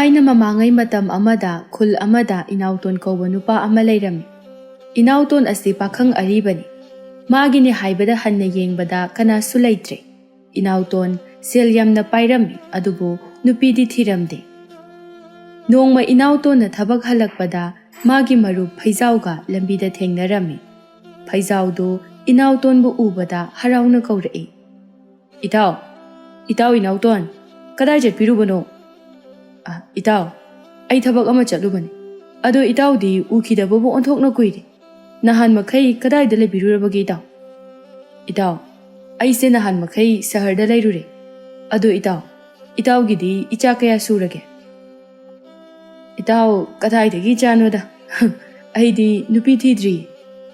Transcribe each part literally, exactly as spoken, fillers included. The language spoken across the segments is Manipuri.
ꯑꯩꯅ ꯃꯃꯥꯡꯉꯩ ꯃꯇꯝ ꯑꯃꯗ ꯈꯨꯜ ꯑꯃꯗ ꯏꯅꯥꯎꯇꯣꯟ ꯀꯧꯕ ꯅꯨꯄꯥ ꯑꯃ ꯂꯩꯔꯝꯃꯤ꯫ ꯏꯅꯥꯎꯇꯣꯟ ꯑꯁꯤ ꯄꯥꯈꯪ ꯑꯔꯤꯕꯅꯤ꯫ ꯃꯥꯒꯤꯅꯤ ꯍꯥꯏꯕꯗ ꯍꯟꯅ ꯌꯦꯡꯕꯗ ꯀꯅꯥꯁꯨ ꯂꯩꯇ꯭ꯔꯦ꯫ ꯏꯅꯥꯎꯇꯣꯟ ꯁꯦꯜ ꯌꯥꯝꯅ ꯄꯥꯏꯔꯝꯃꯤ, ꯑꯗꯨꯕꯨ ꯅꯨꯄꯤꯗꯤ ꯊꯤꯔꯝꯗꯦ꯫ ꯅꯣꯡꯃ ꯏꯅꯥꯎꯇꯣꯟꯅ ꯊꯕꯛ ꯍꯜꯂꯛꯄꯗ ꯃꯥꯒꯤ ꯃꯔꯨꯞ ꯐꯩꯖꯥꯎꯒ ꯂꯝꯕꯤꯗ ꯊꯦꯡꯅꯔꯝꯃꯤ꯫ ꯐꯩꯖꯥꯎꯗꯨ ꯏꯅꯥꯎꯇꯣꯟꯕꯨ ꯎꯕꯗ ꯍꯔꯥꯎꯅ ꯀꯧꯔꯛꯏ, "ꯏꯇꯥꯎ, ꯏꯇꯥꯎ ꯏꯅꯥꯎꯇꯣꯟ, ꯀꯗꯥꯏ ꯆꯠꯄꯤꯔꯨꯕꯅꯣ?" "ꯑ, ꯏꯇꯥꯎ, ꯑꯩ ꯊꯕꯛ ꯑꯃ ꯆꯠꯂꯨꯕꯅꯤ꯫ ꯑꯗꯣ ꯏꯇꯥꯎꯗꯤ ꯎꯈꯤꯗꯕꯕꯨ ꯑꯣꯟꯊꯣꯛꯅ ꯀꯨꯏꯔꯦ꯫ ꯅꯍꯥꯟ ꯃꯈꯩ ꯀꯗꯥꯏꯗ ꯂꯩꯕꯤꯔꯨꯔꯕꯒꯦ ꯏꯇꯥꯎ?" "ꯏꯇꯥꯎ, ꯑꯩꯁꯦ ꯅꯍꯥꯟ ꯃꯈꯩ ꯁꯍꯔꯗ ꯂꯩꯔꯨꯔꯦ꯫ ꯑꯗꯣ ꯏꯇꯥꯎ, ꯏꯇꯥꯎꯒꯤꯗꯤ ꯏꯆꯥ ꯀꯌꯥ ꯁꯨꯔꯒꯦ?" "ꯏꯇꯥꯎ, ꯀꯗꯥꯏꯗꯒꯤ ꯏꯆꯥꯅꯣꯗ? ꯑꯩꯗꯤ ꯅꯨꯄꯤ ꯊꯤꯗ꯭ꯔꯤ꯫"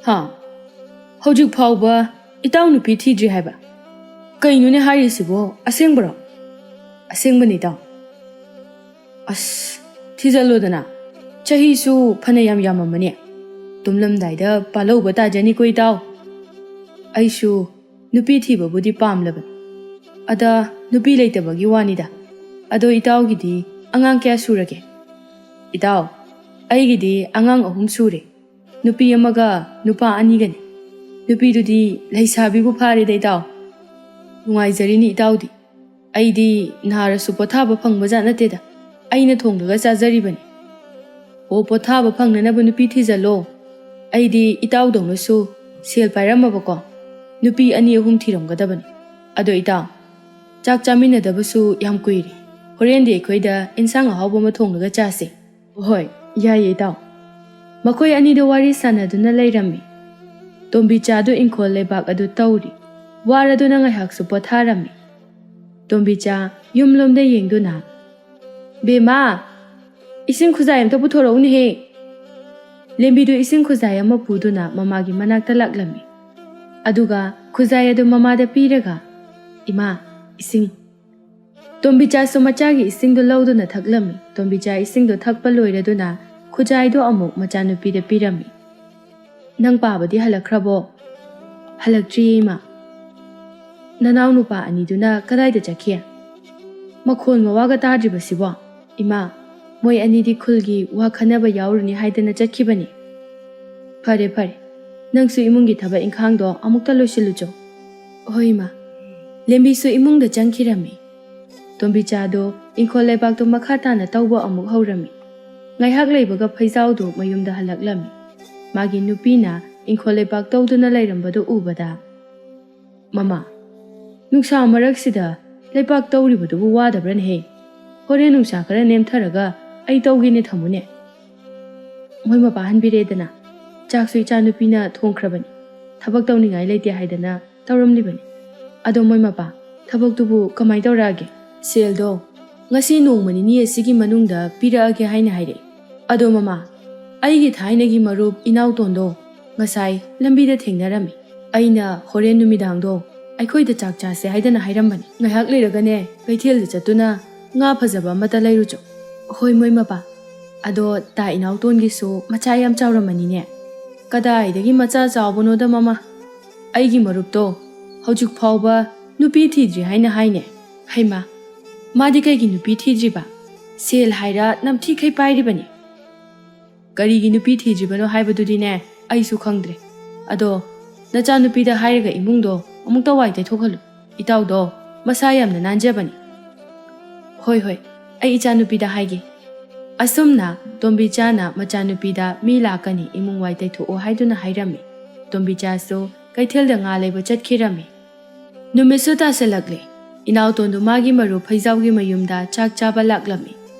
"ꯍꯥ? ꯍꯧꯖꯤꯛ ꯐꯥꯎꯕ ꯏꯇꯥꯎ ꯅꯨꯄꯤ ꯊꯤꯗ꯭ꯔꯤ ꯍꯥꯏꯕ? ꯀꯩꯅꯣꯅꯦ ꯍꯥꯏꯔꯤꯁꯤꯕꯣ? ꯑꯁꯦꯡꯕꯔꯣ?" "ꯑꯁꯦꯡꯕꯅꯤ ꯏꯇꯥꯎ꯫" "ꯑꯁ, ꯊꯤꯖꯜꯂꯣꯗꯅ꯫ ꯆꯍꯤꯁꯨ ꯐꯅꯌꯥꯝ ꯌꯥꯝꯃꯝꯃꯅꯤ꯫ ꯇꯨꯝꯂꯝꯗꯥꯏꯗ ꯄꯥꯜꯍꯧꯕ ꯇꯥꯖꯅꯤꯀꯣ ꯏꯇꯥꯎ꯫ ꯑꯩꯁꯨ ꯅꯨꯄꯤ ꯊꯤꯕꯕꯨꯗꯤ ꯄꯥꯝꯂꯕꯅꯤ꯫ ꯑꯗ ꯅꯨꯄꯤ ꯂꯩꯇꯕꯒꯤ ꯋꯥꯅꯤꯗ꯫ ꯑꯗꯣ ꯏꯇꯥꯎꯒꯤꯗꯤ ꯑꯉꯥꯡ ꯀꯌꯥ ꯁꯨꯔꯒꯦ?" "ꯏꯇꯥꯎ, ꯑꯩꯒꯤꯗꯤ ꯑꯉꯥꯡ ꯑꯍꯨꯝ ꯁꯨꯔꯦ꯫ ꯅꯨꯄꯤ ꯑꯃꯒ ꯅꯨꯄꯥ ꯑꯅꯤꯒꯅꯤ꯫ ꯅꯨꯄꯤꯗꯨꯗꯤ ꯂꯩꯁꯥꯕꯤꯕꯨ ꯐꯥꯔꯦꯗ ꯏꯇꯥꯎ꯫ ꯅꯨꯡꯉꯥꯏꯖꯔꯤꯅꯤ ꯏꯇꯥꯎꯗꯤ꯫ ꯑꯩꯗꯤ ꯅꯥꯔꯁꯨ ꯄꯣꯊꯥꯕ ꯐꯪꯕꯖꯥꯠ ꯅꯠꯇꯦꯗ, ꯑꯩꯅ ꯊꯣꯡꯂꯒ ꯆꯥꯖꯔꯤꯕꯅꯤ꯫" "ꯑꯣ, ꯄꯣꯊꯥꯕ ꯐꯪꯅꯅꯕ ꯅꯨꯄꯤ ꯊꯤꯖꯜꯂꯣ꯫ ꯑꯩꯗꯤ ꯏꯇꯥꯎꯗꯧꯅꯁꯨ ꯁꯦꯜ ꯄꯥꯏꯔꯝꯃꯕꯀꯣ ꯅꯨꯄꯤ ꯑꯅꯤ ꯑꯍꯨꯝ ꯊꯤꯔꯝꯒꯗꯕꯅꯤ꯫ ꯑꯗꯣ ꯏꯇꯥꯎ, ꯆꯥꯛ ꯆꯥꯃꯤꯟꯅꯗꯕꯁꯨ ꯌꯥꯝ ꯀꯨꯏꯔꯦ꯫ ꯍꯣꯔꯦꯟꯗꯤ ꯑꯩꯈꯣꯏꯗ ꯏꯟꯁꯥꯡ ꯑꯍꯥꯎꯕ ꯑꯃ ꯊꯣꯡꯂꯒ ꯆꯥꯁꯦ꯫" "ꯍꯣꯏ, ꯌꯥꯏꯌꯦ ꯏꯇꯥꯎ꯫" ꯃꯈꯣꯏ ꯑꯅꯤꯗꯣ ꯋꯥꯔꯤ ꯁꯥꯟꯅꯗꯨꯅ ꯂꯩꯔꯝꯃꯤ꯫ ꯇꯣꯝꯕꯤꯆꯥꯗꯨ ꯏꯪꯈꯣꯜ ꯂꯩꯕꯥꯛ ꯑꯗꯨ ꯇꯧꯔꯤ꯫ ꯋꯥꯔꯗꯨꯅ ꯉꯥꯏꯍꯥꯛꯁꯨ ꯄꯣꯊꯥꯔꯝꯃꯤ꯫ ꯇꯣꯝꯕꯤꯆꯥ ꯌꯨꯝꯂꯣꯝꯗ ꯌꯦꯡꯗꯨꯅ, "ꯕꯦꯝꯃ, ꯏꯁꯤꯡ ꯈꯨꯖꯥꯏ ꯑꯝꯇ ꯄꯨꯊꯣꯔꯛꯎꯅꯦꯍꯦ!" ꯂꯦꯝꯕꯤꯗꯨ ꯏꯁꯤꯡ ꯈꯨꯖꯥꯏ ꯑꯃ ꯄꯨꯗꯨꯅ ꯃꯃꯥꯒꯤ ꯃꯅꯥꯛꯇ ꯂꯥꯛꯂꯝꯃꯤ꯫ ꯑꯗꯨꯒ ꯈꯨꯖꯥꯏ ꯑꯗꯨ ꯃꯃꯥꯗ ꯄꯤꯔꯒ, "ꯏꯃꯥ, ꯏꯁꯤꯡ꯫" ꯇꯣꯝꯕꯤꯆꯥꯁꯨ ꯃꯆꯥꯒꯤ ꯏꯁꯤꯡꯗꯨ ꯂꯧꯗꯨꯅ ꯊꯛꯂꯝꯃꯤ꯫ ꯇꯣꯝꯕꯤꯆꯥ ꯏꯁꯤꯡꯗꯨ ꯊꯛꯄ ꯂꯣꯏꯔꯗꯨꯅ ꯈꯨꯖꯥꯏꯗꯨ ꯑꯃꯨꯛ ꯃꯆꯥꯅꯨꯄꯤꯗ ꯄꯤꯔꯝꯃꯤ꯫ "ꯅꯪ ꯄꯥꯕꯗꯤ ꯍꯜꯂꯛꯈ꯭ꯔꯕꯣ?" "ꯍꯜꯂꯛꯇ꯭ꯔꯤꯌꯦ, ꯏꯃꯥ꯫" "ꯅꯅꯥꯎ ꯅꯨꯄꯥ ꯑꯅꯤꯗꯨꯅ ꯀꯗꯥꯏꯗ ꯆꯠꯈꯤ? ꯃꯈꯣꯟ ꯃꯋꯥꯒ ꯇꯥꯗ꯭ꯔꯤꯕꯁꯤꯕꯣ?" "ꯏꯃꯥ, ꯃꯣꯏ ꯑꯅꯤꯗꯤ ꯈꯨꯜꯒꯤ ꯋꯥ ꯈꯟꯅꯕ ꯌꯥꯎꯔꯨꯅꯤ ꯍꯥꯏꯗꯅ ꯆꯠꯈꯤꯕꯅꯤ꯫ ꯐꯔꯦ ꯐꯔꯦ, ꯅꯪꯁꯨ ꯏꯃꯨꯡꯒꯤ ꯊꯕꯛ ꯏꯪꯈꯥꯡꯗꯣ ꯑꯃꯨꯛꯇ ꯂꯣꯏꯁꯤꯜꯂꯨꯆꯣ꯫ ꯍꯣꯏ ꯏꯃꯥ꯫ ꯂꯦꯝꯕꯤꯁꯨ ꯏꯃꯨꯡꯗ ꯆꯪꯈꯤꯔꯝꯃꯤ꯫ ꯇꯣꯝꯕꯤꯆꯥꯗꯣ ꯏꯪꯈꯣꯜ ꯂꯩꯕꯥꯛꯇꯣ ꯃꯈꯥ ꯇꯥꯅ ꯇꯧꯕ ꯑꯃꯨꯛ ꯍꯧꯔꯝꯃꯤ꯫ ꯉꯥꯏꯍꯥꯛ ꯂꯩꯕꯒ ꯐꯩꯖꯥꯎꯗꯣ ꯃꯌꯨꯝꯗ ꯍꯜꯂꯛꯂꯝꯃꯤ꯫ ꯃꯥꯒꯤ ꯅꯨꯄꯤꯅ ꯏꯪꯈꯣꯜ ꯂꯩꯕꯥꯛ ꯇꯧꯗꯨꯅ ꯂꯩꯔꯝꯕꯗꯨ ꯎꯕꯗ, "ꯃꯃꯥ, ꯅꯨꯡꯁꯥ ꯃꯔꯛꯁꯤꯗ ꯂꯩꯕꯥꯛ ꯇꯧꯔꯤꯕꯗꯨꯕꯨ ꯋꯥꯗꯕ꯭ꯔꯅꯦꯍꯦ? ꯍꯣꯔꯦꯟ ꯅꯨꯡꯁꯥ ꯈꯔ ꯅꯦꯝꯊꯔꯒ ꯑꯩ ꯇꯧꯒꯦꯅꯦ ꯊꯝꯃꯨꯅꯦ꯫" ꯃꯣꯏ ꯃꯄꯥ ꯍꯟꯕꯤꯔꯦꯗꯅ꯫ ꯆꯥꯛꯁꯨ ꯏꯆꯥꯅꯨꯄꯤꯅ ꯊꯣꯡꯈ꯭ꯔꯕꯅꯤ꯫ ꯊꯕꯛ ꯇꯧꯅꯤꯡꯉꯥꯏ ꯂꯩꯇꯦ ꯍꯥꯏꯗꯅ ꯇꯧꯔꯝꯂꯤꯕꯅꯤ꯫ ꯑꯗꯣ ꯃꯣꯏ ꯃꯄꯥ, ꯊꯕꯛꯇꯨꯕꯨ ꯀꯃꯥꯏ ꯇꯧꯔꯛꯑꯒꯦ? ꯁꯦꯜꯗꯣ ꯉꯁꯤ ꯅꯣꯡꯃ ꯅꯤꯅꯤ ꯑꯁꯤꯒꯤ ꯃꯅꯨꯡꯗ ꯄꯤꯔꯛꯑꯒꯦ ꯍꯥꯏꯅ ꯍꯥꯏꯔꯛꯏ꯫ ꯑꯗꯣ ꯃꯃꯥ, ꯑꯩꯒꯤ ꯊꯥꯏꯅꯒꯤ ꯃꯔꯨꯞ ꯏꯅꯥꯎꯇꯣꯟꯗꯣ ꯉꯁꯥꯏ ꯂꯝꯕꯤꯗ ꯊꯦꯡꯅꯔꯝꯃꯤ꯫ ꯑꯩꯅ ꯍꯣꯔꯦꯟ ꯅꯨꯃꯤꯗꯥꯡꯗꯣ ꯑꯩꯈꯣꯏꯗ ꯆꯥꯛ ꯆꯥꯁꯦ ꯍꯥꯏꯗꯅ ꯍꯥꯏꯔꯝꯕꯅꯤ꯫ ꯉꯥꯏꯍꯥꯛ ꯂꯩꯔꯒꯅꯦ, ꯀꯩꯊꯦꯜꯗ ꯆꯠꯇꯨꯅ ꯉꯥ ꯐꯖꯕ ꯑꯃꯠꯇ ꯂꯩꯔꯨꯆꯣ꯫ ꯍꯣꯏ ꯃꯣꯏ ꯃꯄꯥ꯫ ꯑꯗꯣ ꯇꯥ ꯏꯅꯥꯎꯇꯣꯟꯒꯤꯁꯨ ꯃꯆꯥ ꯌꯥꯝ ꯆꯥꯎꯔꯝꯃꯅꯤꯅꯦ꯫ ꯀꯗꯥꯏꯗꯒꯤ ꯃꯆꯥ ꯆꯥꯎꯕꯅꯣꯗ ꯃꯃꯥ꯫ ꯑꯩꯒꯤ ꯃꯔꯨꯞꯇꯣ ꯍꯧꯖꯤꯛ ꯐꯥꯎꯕ ꯅꯨꯄꯤ ꯊꯤꯗ꯭ꯔꯤ ꯍꯥꯏꯅ ꯍꯥꯏꯅꯦ꯫ ꯍꯩꯃꯥ, ꯃꯥꯗꯤ ꯀꯩꯒꯤ ꯅꯨꯄꯤ ꯊꯤꯗ꯭ꯔꯤꯕ? ꯁꯦꯜ ꯍꯥꯏꯔ ꯅꯝꯊꯤꯈꯩ ꯄꯥꯏꯔꯤꯕꯅꯤ꯫ ꯀꯔꯤꯒꯤ ꯅꯨꯄꯤ ꯊꯤꯗ꯭ꯔꯤꯕꯅꯣ ꯍꯥꯏꯕꯗꯨꯗꯤꯅꯦ, ꯑꯩꯁꯨ ꯈꯪꯗ꯭ꯔꯦ꯫ ꯑꯗꯣ ꯅꯆꯥꯅꯨꯄꯤꯗ ꯍꯥꯏꯔꯒ ꯏꯃꯨꯡꯗꯣ ꯑꯃꯨꯛꯇ ꯋꯥꯏ ꯇꯩꯊꯣꯛꯍꯜꯂꯨ꯫ ꯏꯇꯥꯎꯗꯣ ꯃꯁꯥ ꯌꯥꯝꯅ ꯅꯥꯟꯖꯕꯅꯤ꯫ ꯍꯣꯏ ꯍꯣꯏ, ꯑꯩ ꯏꯆꯥꯅꯨꯄꯤꯗ ꯍꯥꯏꯒꯦ꯫ ꯑꯁꯨꯝꯅ ꯇꯣꯝꯕꯤꯆꯥꯅ ꯃꯆꯥꯅꯨꯄꯤꯗ "ꯃꯤ ꯂꯥꯛꯀꯅꯤ, ꯏꯃꯨꯡ ꯋꯥꯏ ꯇꯩꯊꯣꯛꯑꯣ" ꯍꯥꯏꯗꯨꯅ ꯍꯥꯏꯔꯝꯃꯤ꯫ ꯇꯣꯝꯕꯤꯆꯥꯁꯨ ꯀꯩꯊꯦꯜꯗ ꯉꯥ ꯂꯩꯕ ꯆꯠꯈꯤꯔꯝꯃꯤ꯫ ꯅꯨꯃꯤꯠꯁꯨ ꯇꯥꯁꯤꯜꯂꯛꯂꯦ꯫ ꯏꯅꯥꯎꯇꯣꯟꯗꯨ ꯃꯥꯒꯤ ꯃꯔꯨꯞ ꯐꯩꯖꯥꯎꯒꯤ ꯃꯌꯨꯝꯗ ꯆꯥꯛ ꯆꯥꯕ ꯂꯥꯛꯂꯝꯃꯤ꯫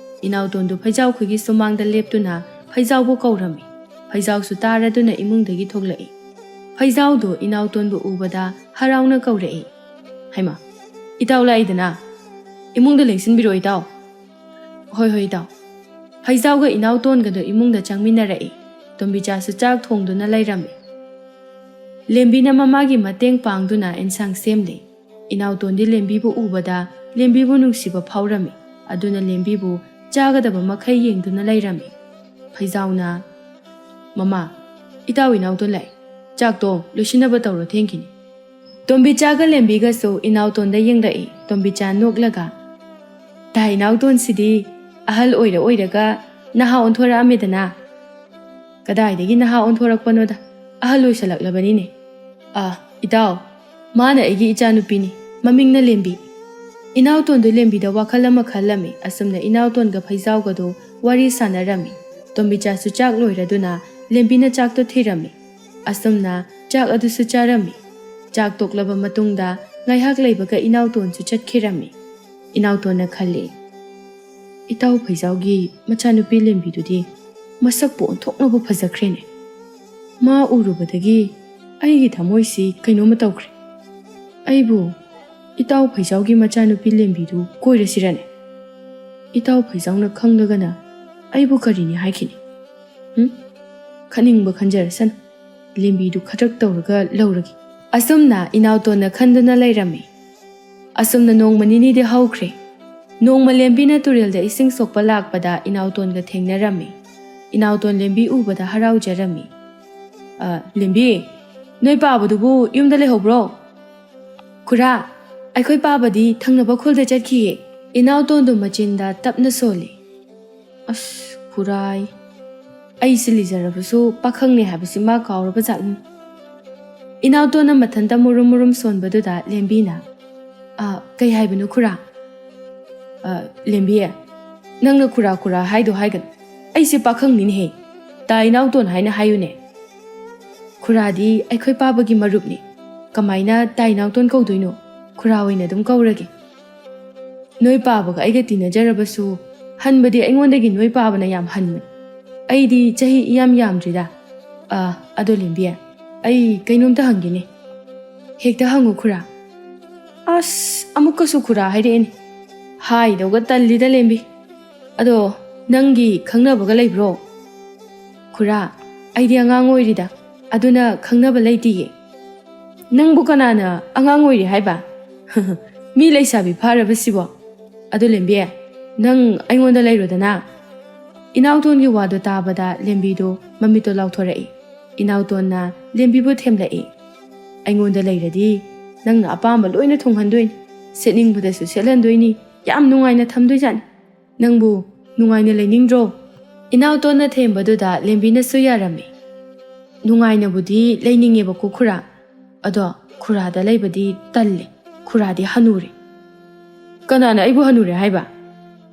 ꯏꯅꯥꯎꯇꯣꯟꯗꯨ ꯐꯩꯖꯥꯎ ꯈꯣꯏꯒꯤ ꯁꯨꯃꯥꯡꯗ ꯂꯦꯞꯇꯨꯅ ꯐꯩꯖꯥꯎꯕꯨ ꯀꯧꯔꯝꯃꯤ꯫ ꯐꯩꯖꯥꯎꯁꯨ ꯇꯥꯔꯗꯨꯅ ꯏꯃꯨꯡꯗꯒꯤ ꯊꯣꯛꯂꯛꯏ꯫ ꯐꯩꯖꯥꯎꯗꯨ ꯏꯅꯥꯎꯇꯣꯟꯕꯨ ꯎꯕꯗ ꯍꯔꯥꯎꯅ ꯀꯧꯔꯛꯏ꯫ "ꯍꯩꯃꯥ, ꯏꯇꯥꯎ ꯂꯥꯛꯏꯗꯅ? ꯏꯃꯨꯡꯗ ꯂꯦꯡꯁꯤꯟꯕꯤꯔꯣ ꯏꯇꯥꯎ꯫" "ꯍꯣꯏ ꯍꯣꯏ ꯏꯇꯥꯎ꯫" ꯐꯩꯖꯥꯎꯒ ꯏꯅꯥꯎꯇꯣꯟꯒꯗꯨ ꯏꯃꯨꯡꯗ ꯆꯪꯃꯤꯟꯅꯔꯛꯏ꯫ ꯇꯣꯝꯕꯤꯆꯥꯁꯨ ꯆꯥꯛ ꯊꯣꯡꯗꯨꯅ ꯂꯩꯔꯝꯃꯤ꯫ ꯂꯦꯝꯕꯤꯅ ꯃꯃꯥꯒꯤ ꯃꯇꯦꯡ ꯄꯥꯡꯗꯨꯅ ꯏꯟꯁꯥꯡ ꯁꯦꯝꯂꯤ꯫ ꯏꯅꯥꯎꯇꯣꯟꯗꯤ ꯂꯦꯝꯕꯤꯕꯨ ꯎꯕꯗ ꯂꯦꯝꯕꯤꯕꯨ ꯅꯨꯡꯁꯤꯕ ꯐꯥꯎꯔꯝꯃꯤ꯫ ꯑꯗꯨꯅ ꯂꯦꯝꯕꯤꯕꯨ ꯆꯥꯒꯗꯕ ꯃꯈꯩ ꯌꯦꯡꯗꯨꯅ ꯂꯩꯔꯝꯃꯤ꯫ ꯐꯩꯖꯥꯎꯅ, "ꯃꯃꯥ, ꯏꯇꯥꯎ ꯏꯅꯥꯎꯇꯣꯟ ꯂꯥꯛꯏ꯫ ꯆꯥꯛꯇꯣ ꯂꯣꯏꯁꯤꯟꯅꯕ ꯇꯧꯔꯣ, ꯊꯦꯡꯈꯤꯅꯤ꯫" ꯇꯣꯝꯕꯤꯆꯥꯒ ꯂꯦꯝꯕꯤꯒꯁꯨ ꯏꯅꯥꯎꯇꯣꯟꯗ ꯌꯦꯡꯂꯛꯏ꯫ ꯇꯣꯝꯕꯤꯆꯥ ꯅꯣꯛꯂꯒ, "ꯇꯥ ꯏꯅꯥꯎꯇꯣꯟꯁꯤꯗꯤ ꯑꯍꯜ ꯑꯣꯏꯔ ꯑꯣꯏꯔꯒ ꯅꯍꯥ ꯑꯣꯟꯊꯣꯔꯛꯑꯝꯃꯦꯗꯅ꯫ ꯀꯗꯥꯏꯗꯒꯤ ꯅꯍꯥ ꯑꯣꯟꯊꯣꯔꯛꯄꯅꯣꯗ, ꯑꯍꯜ ꯑꯣꯏꯁꯜꯂꯛꯂꯕꯅꯤꯅꯦ꯫ ꯑꯥ, ꯏꯇꯥꯎ, ꯃꯥꯅ ꯑꯩꯒꯤ ꯏꯆꯥꯅꯨꯄꯤꯅꯤ, ꯃꯃꯤꯡꯅ ꯂꯦꯝꯕꯤ꯫ ꯏꯅꯥꯎꯇꯣꯟꯗꯨ ꯂꯦꯝꯕꯤꯗ ꯋꯥꯈꯜ ꯑꯃ ꯈꯜꯂꯝꯃꯤ꯫ ꯑꯁꯨꯝꯅ ꯏꯅꯥꯎꯇꯣꯟꯒ ꯐꯩꯖꯥꯎꯒꯗꯨ ꯋꯥꯔꯤ ꯁꯥꯟꯅꯔꯝꯃꯤ꯫ ꯇꯣꯝꯕꯤꯆꯥꯁꯨ ꯆꯥꯛ ꯂꯣꯏꯔꯗꯨꯅ ꯂꯦꯝꯕꯤꯅ ꯆꯥꯛꯇꯣ ꯊꯤꯔꯝꯃꯤ꯫ ꯑꯁꯨꯝꯅ ꯆꯥꯛ ꯑꯗꯨꯁꯨ ꯆꯥꯔꯝꯃꯤ꯫ ꯆꯥꯛ ꯇꯣꯛꯂꯕ ꯃꯇꯨꯡꯗ ꯉꯥꯏꯍꯥꯛ ꯂꯩꯕꯒ ꯏꯅꯥꯎꯇꯣꯟꯁꯨ ꯆꯠꯈꯤꯔꯝꯃꯤ꯫ ꯏꯅꯥꯎꯇꯣꯟꯅ ꯈꯜꯂꯤ, "ꯏꯇꯥꯎ ꯐꯩꯖꯥꯎꯒꯤ ꯃꯆꯥꯅꯨꯄꯤ ꯂꯦꯝꯕꯤꯗꯨꯗꯤ ꯃꯁꯛꯄꯨ ꯑꯣꯟꯊꯣꯛꯅꯕꯨ ꯐꯖꯈ꯭ꯔꯦꯅꯦ꯫ ꯃꯥ ꯎꯔꯨꯕꯗꯒꯤ ꯑꯩꯒꯤ ꯊꯃꯣꯏꯁꯤ ꯀꯩꯅꯣꯝꯃ ꯇꯧꯈ꯭ꯔꯦ꯫ ꯑꯩꯕꯨ ꯏꯇꯥꯎ ꯐꯩꯖꯥꯎꯒꯤ ꯃꯆꯥꯅꯨꯄꯤ ꯂꯦꯝꯕꯤꯗꯨ ꯀꯣꯏꯔꯁꯤꯔꯅꯦ? ꯏꯇꯥꯎ ꯐꯩꯖꯥꯎꯅ ꯈꯪꯂꯒꯅ ꯑꯩꯕꯨ ꯀꯔꯤꯅꯤ ꯍꯥꯏꯈꯤꯅꯤ? ꯍꯨꯝ? ꯈꯟꯅꯤꯡꯕ ꯈꯟꯖꯔꯁꯅꯨ꯫ ꯂꯦꯝꯕꯤꯗꯨ ꯈꯗ꯭ꯔꯛ ꯇꯧꯔꯒ ꯂꯧꯔꯒꯦ꯫" ꯑꯁꯨꯝꯅ ꯏꯅꯥꯎꯇꯣꯟꯅ ꯈꯟꯗꯨꯅ ꯂꯩꯔꯝꯃꯤ꯫ ꯑꯁꯨꯝꯅ ꯅꯣꯡꯃ ꯅꯤꯅꯤꯗꯤ ꯍꯧꯈ꯭ꯔꯦ꯫ ꯅꯣꯡꯃ ꯂꯦꯝꯕꯤꯅ ꯇꯨꯔꯦꯜꯗ ꯏꯁꯤꯡ ꯁꯣꯛꯄ ꯂꯥꯛꯄꯗ ꯏꯅꯥꯎꯇꯣꯟꯒ ꯊꯦꯡꯅꯔꯝꯃꯤ꯫ ꯏꯅꯥꯎꯇꯣꯟ ꯂꯦꯝꯕꯤ ꯎꯕꯗ ꯍꯔꯥꯎꯖꯔꯝꯃꯤ꯫ "ꯑ, ꯂꯦꯝꯕꯤ, ꯅꯣꯏ ꯄꯥꯕꯗꯨꯕꯨ ꯌꯨꯝꯗ ꯂꯩꯍꯧꯕ꯭ꯔꯣ?" "ꯈꯨꯔꯥ, ꯑꯩꯈꯣꯏ ꯄꯥꯕꯗꯤ ꯊꯪꯅꯕ ꯈꯨꯜꯗ ꯆꯠꯈꯤꯌꯦ꯫" ꯏꯅꯥꯎꯇꯣꯟꯗꯨ ꯃꯆꯤꯟꯗ ꯇꯞꯅ ꯁꯣꯜꯂꯤ꯫ "ꯑꯁ, ꯈꯨꯔꯥꯏ, ꯑꯩꯁꯦ ꯂꯤꯖꯔꯕꯁꯨ ꯄꯥꯈꯪꯅꯦ ꯍꯥꯏꯕꯁꯤ ꯃꯥ ꯀꯥꯎꯔꯕ ꯖꯥꯠꯅꯤ꯫" ꯏꯅꯥꯎꯇꯣꯟꯅ ꯃꯊꯟꯇ ꯃꯨꯔꯨꯝ ꯃꯨꯔꯨꯝ ꯁꯣꯟꯕꯗꯨꯗ ꯂꯦꯝꯕꯤꯅ, "ꯑ, ꯀꯩ ꯍꯥꯏꯕꯅꯣ ꯈꯨꯔꯥ?" "ꯑ, ꯂꯦꯝꯕꯤ, ꯅꯪꯅ ꯈꯨꯔꯥ ꯈꯨꯔꯥ ꯍꯥꯏꯗꯣ ꯍꯥꯏꯒꯅꯨ꯫ ꯑꯩꯁꯦ ꯄꯥꯈꯪꯅꯤꯅꯦꯍꯦ꯫ ꯇꯥ ꯏꯅꯥꯎꯇꯣꯟ ꯍꯥꯏꯅ ꯍꯥꯏꯌꯨꯅꯦ꯫" "ꯈꯨꯔꯥꯗꯤ ꯑꯩꯈꯣꯏ ꯄꯥꯕꯒꯤ ꯃꯔꯨꯞꯅꯤ꯫ ꯀꯃꯥꯏꯅ ꯇꯥ ꯏꯅꯥꯎꯇꯣꯟ ꯀꯧꯗꯣꯏꯅꯣ? ꯈꯨꯔꯥ ꯑꯣꯏꯅ ꯑꯗꯨꯝ ꯀꯧꯔꯒꯦ꯫" "ꯅꯣꯏ ꯄꯥꯕꯒ ꯑꯩꯒ ꯇꯤꯟꯅꯖꯔꯕꯁꯨ ꯍꯟꯕꯗꯤ ꯑꯩꯉꯣꯟꯗꯒꯤ ꯅꯣꯏ ꯄꯥꯕꯅ ꯌꯥꯝ ꯍꯟꯕꯅꯤ꯫ ꯑꯩꯗꯤ ꯆꯍꯤ ꯏꯌꯥꯝ ꯌꯥꯝꯗ꯭ꯔꯤꯗ꯫" "ꯑ, ꯑꯗꯣ ꯂꯦꯝꯕꯤ, ꯑꯩ ꯀꯩꯅꯣꯝꯇ ꯍꯪꯒꯦꯅꯦ꯫" "ꯍꯦꯛꯇ ꯍꯪꯉꯨ ꯈꯨꯔꯥ꯫" "ꯑꯁ, ꯑꯃꯨꯛꯀꯁꯨ ꯈꯨꯔꯥ ꯍꯥꯏꯔꯛꯑꯦꯅꯦ꯫ ꯍꯥꯏꯗꯧꯒ ꯇꯜꯂꯤꯗ ꯂꯦꯝꯕꯤ꯫ ꯑꯗꯣ ꯅꯪꯒꯤ ꯈꯪꯅꯕꯒ ꯂꯩꯕ꯭ꯔꯣ?" "ꯈꯨꯔꯥ, ꯑꯩꯗꯤ ꯑꯉꯥꯡ ꯑꯣꯏꯔꯤꯗ, ꯑꯗꯨꯅ ꯈꯪꯅꯕ ꯂꯩꯇꯤꯌꯦ꯫" "ꯅꯪꯕꯨ ꯀꯅꯥꯅ ꯑꯉꯥꯡ ꯑꯣꯏꯔꯤ ꯍꯥꯏꯕ? ꯃꯤ ꯂꯩꯁꯥꯕꯤ ꯐꯥꯔꯕꯁꯤꯕꯣ꯫ ꯑꯗꯨ ꯂꯦꯝꯕꯤ, ꯅꯪ ꯑꯩꯉꯣꯟꯗ ꯂꯩꯔꯣꯗꯅ꯫" ꯏꯅꯥꯎꯇꯣꯟꯒꯤ ꯋꯥꯗꯣ ꯇꯥꯕꯗ ꯂꯦꯝꯕꯤꯗꯣ ꯃꯃꯤꯠꯇꯣ ꯂꯥꯎꯊꯣꯔꯛꯏ꯫ ꯏꯅꯥꯎꯇꯣꯟꯅ ꯂꯦꯝꯕꯤꯕꯨ ꯊꯦꯝꯂꯛꯏ꯫ "ꯑꯩꯉꯣꯟꯗ ꯂꯩꯔꯗꯤ ꯅꯪꯅ ꯑꯄꯥꯝꯕ ꯂꯣꯏꯅ ꯊꯨꯡꯍꯟꯗꯣꯏꯅꯤ꯫ ꯁꯦꯠꯅꯤꯡꯕꯗꯁꯨ ꯁꯦꯠꯍꯟꯗꯣꯏꯅꯤ꯫ ꯌꯥꯝ ꯅꯨꯡꯉꯥꯏꯅ ꯊꯝꯗꯣꯏꯖꯥꯠꯅꯤ꯫ ꯅꯪꯕꯨ ꯅꯨꯡꯉꯥꯏꯅ ꯂꯩꯅꯤꯡꯗ꯭ꯔꯣ? ꯏꯅꯥꯎꯇꯣꯟꯅ ꯊꯦꯝꯕꯗꯨꯗ ꯂꯦꯝꯕꯤꯅꯁꯨ ꯌꯥꯔꯝꯃꯤ꯫ ꯅꯨꯡꯉꯥꯏꯅꯕꯨꯗꯤ ꯂꯩꯅꯤꯡꯉꯦꯕꯀꯣ ꯈꯨꯔꯥ, ꯑꯗꯣ ꯈꯨꯔꯥꯗ ꯂꯩꯕꯗꯤ ꯇꯜꯂꯦ꯫ ꯈꯨꯔꯥꯗꯤ ꯍꯅꯨꯔꯦ꯫ ꯀꯅꯥꯅ ꯑꯩꯕꯨ ꯍꯅꯨꯔꯦ ꯍꯥꯏꯕ?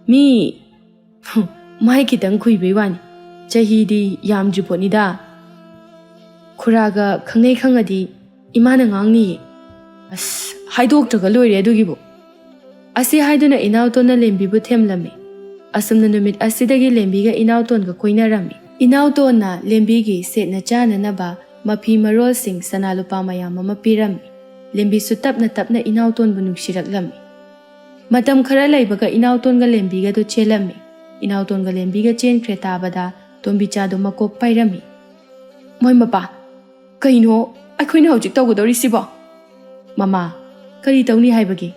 ꯃꯤ ꯃꯥꯏ ꯈꯤꯇꯪ ꯈꯨꯏꯕꯩ ꯋꯥꯅꯤ, ꯆꯍꯤꯗꯤ ꯌꯥꯝꯗ꯭ꯔꯤ ꯄꯣꯠꯅꯤꯗ꯫ ꯈꯨꯔꯥꯒ ꯈꯪꯅꯩ ꯈꯪꯉꯗꯤ ꯏꯃꯥꯅ ꯉꯥꯡꯅꯤꯌꯦ꯫ ꯑꯁ, ꯍꯥꯏꯗꯣꯛꯇ꯭ꯔꯒ ꯂꯣꯏꯔꯦ ꯑꯗꯨꯒꯤꯕꯨ꯫ ꯑꯁꯤ ꯍꯥꯏꯗꯨꯅ ꯏꯅꯥꯎꯇꯣꯟꯅ ꯂꯦꯝꯕꯤꯕꯨ ꯊꯦꯝꯂꯝꯃꯤ꯫ ꯑꯁꯨꯝꯅ ꯅꯨꯃꯤꯠ ꯑꯁꯤꯗꯒꯤ ꯂꯦꯝꯕꯤꯒ ꯏꯅꯥꯎꯇꯣꯟꯒ ꯀꯣꯏꯅꯔꯝꯃꯤ꯫ ꯏꯅꯥꯎꯇꯣꯟꯅ ꯂꯦꯝꯕꯤꯒꯤ ꯁꯦꯠꯅ ꯆꯥꯅꯅꯕ ꯃꯐꯤ ꯃꯔꯣꯜꯁꯤꯡ, ꯁꯅꯥ ꯂꯨꯄꯥ ꯃꯌꯥꯝ ꯑꯃ ꯄꯤꯔꯝꯃꯤ꯫ ꯂꯦꯝꯕꯤꯁꯨ ꯇꯞꯅ ꯇꯞꯅ ꯏꯅꯥꯎꯇꯣꯟꯕꯨ ꯅꯨꯡꯁꯤꯔꯛꯂꯝꯃꯤ꯫ ꯃꯇꯝ ꯈꯔ ꯂꯩꯕꯒ ꯏꯅꯥꯎꯇꯣꯟꯒ ꯂꯦꯝꯕꯤꯒꯗꯨ ꯆꯦꯜꯂꯝꯃꯤ꯫ ꯏꯅꯥꯎꯇꯣꯟꯒ ꯂꯦꯝꯕꯤꯒ ꯆꯦꯟꯈ꯭ꯔꯦ ꯇꯥꯕꯗ ꯇꯣꯝꯕꯤꯆꯥꯗꯨ ꯃꯀꯣꯛ ꯄꯥꯏꯔꯝꯃꯤ꯫ "ꯃꯣꯏ ꯃꯄꯥ, ꯀꯩꯅꯣ ꯑꯩꯈꯣꯏꯅ ꯍꯧꯖꯤꯛ ꯇꯧꯒꯗꯧꯔꯤꯁꯤꯕꯣ?" "ꯃꯃꯥ, ꯀꯔꯤ ꯇꯧꯅꯤ ꯍꯥꯏꯕꯒꯦ?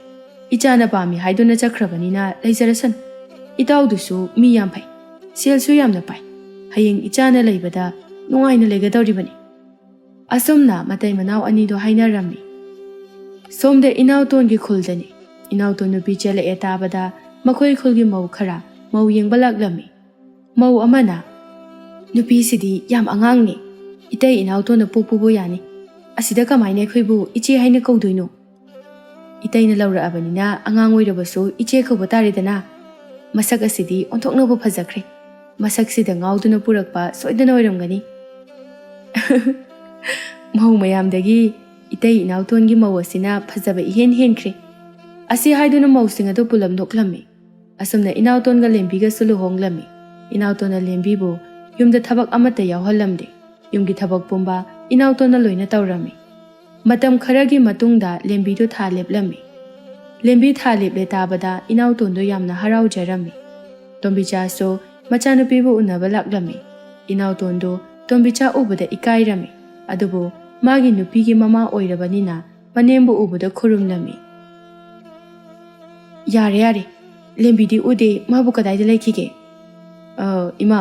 ꯏꯆꯥꯅ ꯄꯥꯝꯃꯤ ꯍꯥꯏꯗꯨꯅ ꯆꯠꯈ꯭ꯔꯕꯅꯤꯅ ꯂꯩꯖꯔꯁꯅꯨ꯫ ꯏꯇꯥꯎꯗꯨꯁꯨ ꯃꯤ ꯌꯥꯝ ꯐꯩ, ꯁꯦꯜꯁꯨ ꯌꯥꯝꯅ ꯄꯥꯏ꯫ ꯍꯌꯦꯡ ꯏꯆꯥꯅ ꯂꯩꯕꯗ ꯅꯨꯡꯉꯥꯏꯅ ꯂꯩꯒꯗꯧꯔꯤꯕꯅꯤ꯫" ꯑꯁꯨꯝꯅ ꯃꯇꯩ ꯃꯅꯥꯎ ꯑꯅꯤꯗꯣ ꯍꯥꯏꯅꯔꯝꯃꯤ꯫ ꯁꯣꯝꯗ ꯏꯅꯥꯎꯇꯣꯟꯒꯤ ꯈꯨꯜꯗꯅꯤ꯫ ꯏꯅꯥꯎꯇꯣꯟ ꯅꯨꯄꯤ ꯆꯦꯜꯂꯛꯑꯦ ꯇꯥꯕꯗ ꯃꯈꯣꯏ ꯈꯨꯜꯒꯤ ꯃꯧ ꯈꯔ ꯃꯧ ꯌꯦꯡꯕ ꯂꯥꯛꯂꯝꯃꯤ꯫ ꯃꯧ ꯑꯃꯅ, "ꯅꯨꯄꯤꯁꯤꯗꯤ ꯌꯥꯝ ꯑꯉꯥꯡꯅꯤ꯫ ꯏꯇꯩ ꯏꯅꯥꯎꯇꯣꯟꯅ ꯄꯣꯛꯄꯕꯨ ꯌꯥꯅꯤ꯫ ꯑꯁꯤꯗ ꯀꯃꯥꯏꯅ ꯑꯩꯈꯣꯏꯕꯨ ꯏꯆꯦ ꯍꯥꯏꯅ ꯀꯧꯗꯣꯏꯅꯣ? ꯏꯇꯩꯅ ꯂꯧꯔꯛꯑꯕꯅꯤꯅ ꯑꯉꯥꯡ ꯑꯣꯏꯔꯕꯁꯨ ꯏꯆꯦ ꯀꯧꯕ ꯇꯥꯔꯦꯗꯅ꯫ ꯃꯁꯛ ꯑꯁꯤꯗꯤ ꯑꯣꯟꯊꯣꯛꯅꯕꯨ ꯐꯖꯈ꯭ꯔꯦ꯫ ꯃꯁꯛꯁꯤꯗ ꯉꯥꯎꯗꯨꯅ ꯄꯨꯔꯛꯄ ꯁꯣꯏꯗꯅ ꯑꯣꯏꯔꯝꯒꯅꯤ꯫" ꯃꯧ ꯃꯌꯥꯝꯗꯒꯤ ꯏꯇꯩ ꯏꯅꯥꯎꯇꯣꯟꯒꯤ ꯃꯧ ꯑꯁꯤꯅ ꯐꯖꯕ ꯏꯍꯦꯟ ꯍꯦꯟꯈ꯭ꯔꯦ꯫ ꯑꯁꯤ ꯍꯥꯏꯗꯨꯅ ꯃꯧꯁꯤꯡ ꯑꯗꯨ ꯄꯨꯂꯞ ꯅꯣꯛꯂꯝꯃꯤ꯫ ꯑꯁꯨꯝꯅ ꯏꯅꯥꯎꯇꯣꯟꯒ ꯂꯦꯝꯕꯤꯒꯁꯨ ꯂꯨꯍꯣꯡꯂꯝꯃꯤ꯫ ꯏꯅꯥꯎꯇꯣꯟꯅ ꯂꯦꯝꯕꯤꯕꯨ ꯌꯨꯝꯗ ꯊꯕꯛ ꯑꯃꯠꯇ ꯌꯥꯎꯍꯜꯂꯝꯗꯦ꯫ ꯌꯨꯝꯒꯤ ꯊꯕꯛ ꯄꯨꯝꯕ ꯏꯅꯥꯎꯇꯣꯟꯅ ꯂꯣꯏꯅ ꯇꯧꯔꯝꯃꯤ꯫ ꯃꯇꯝ ꯈꯔꯒꯤ ꯃꯇꯨꯡꯗ ꯂꯦꯝꯕꯤꯗꯨ ꯊꯥ ꯂꯦꯞꯂꯝꯃꯤ꯫ ꯂꯦꯝꯕꯤ ꯊꯥ ꯂꯦꯞꯂꯦ ꯇꯥꯕꯗ ꯏꯅꯥꯎꯇꯣꯟꯗꯨ ꯌꯥꯝꯅ ꯍꯔꯥꯎꯖꯔꯝꯃꯤ꯫ ꯇꯣꯝꯕꯤꯆꯥꯁꯨ ꯃꯆꯥꯅꯨꯄꯤꯕꯨ ꯎꯅꯕ ꯂꯥꯛꯂꯝꯃꯤ꯫ ꯏꯅꯥꯎꯇꯣꯟꯗꯨ ꯇꯣꯝꯕꯤꯆꯥ ꯎꯕꯗ ꯏꯀꯥꯏꯔꯝꯃꯤ꯫ ꯑꯗꯨꯕꯨ ꯃꯥꯒꯤ ꯅꯨꯄꯤꯒꯤ ꯃꯃꯥ ꯑꯣꯏꯔꯕꯅꯤꯅ ꯃꯅꯦꯝꯕꯨ ꯎꯕꯗ ꯈꯨꯔꯨꯝꯂꯝꯃꯤ꯫ "ꯌꯥꯔꯦ, ꯌꯥꯔꯦ꯫ ꯂꯦꯝꯕꯤꯗꯤ ꯎꯗꯦ, ꯃꯥꯕꯨ ꯀꯗꯥꯏꯗ ꯂꯩꯈꯤꯒꯦ?" "ꯑ, ꯏꯃꯥ,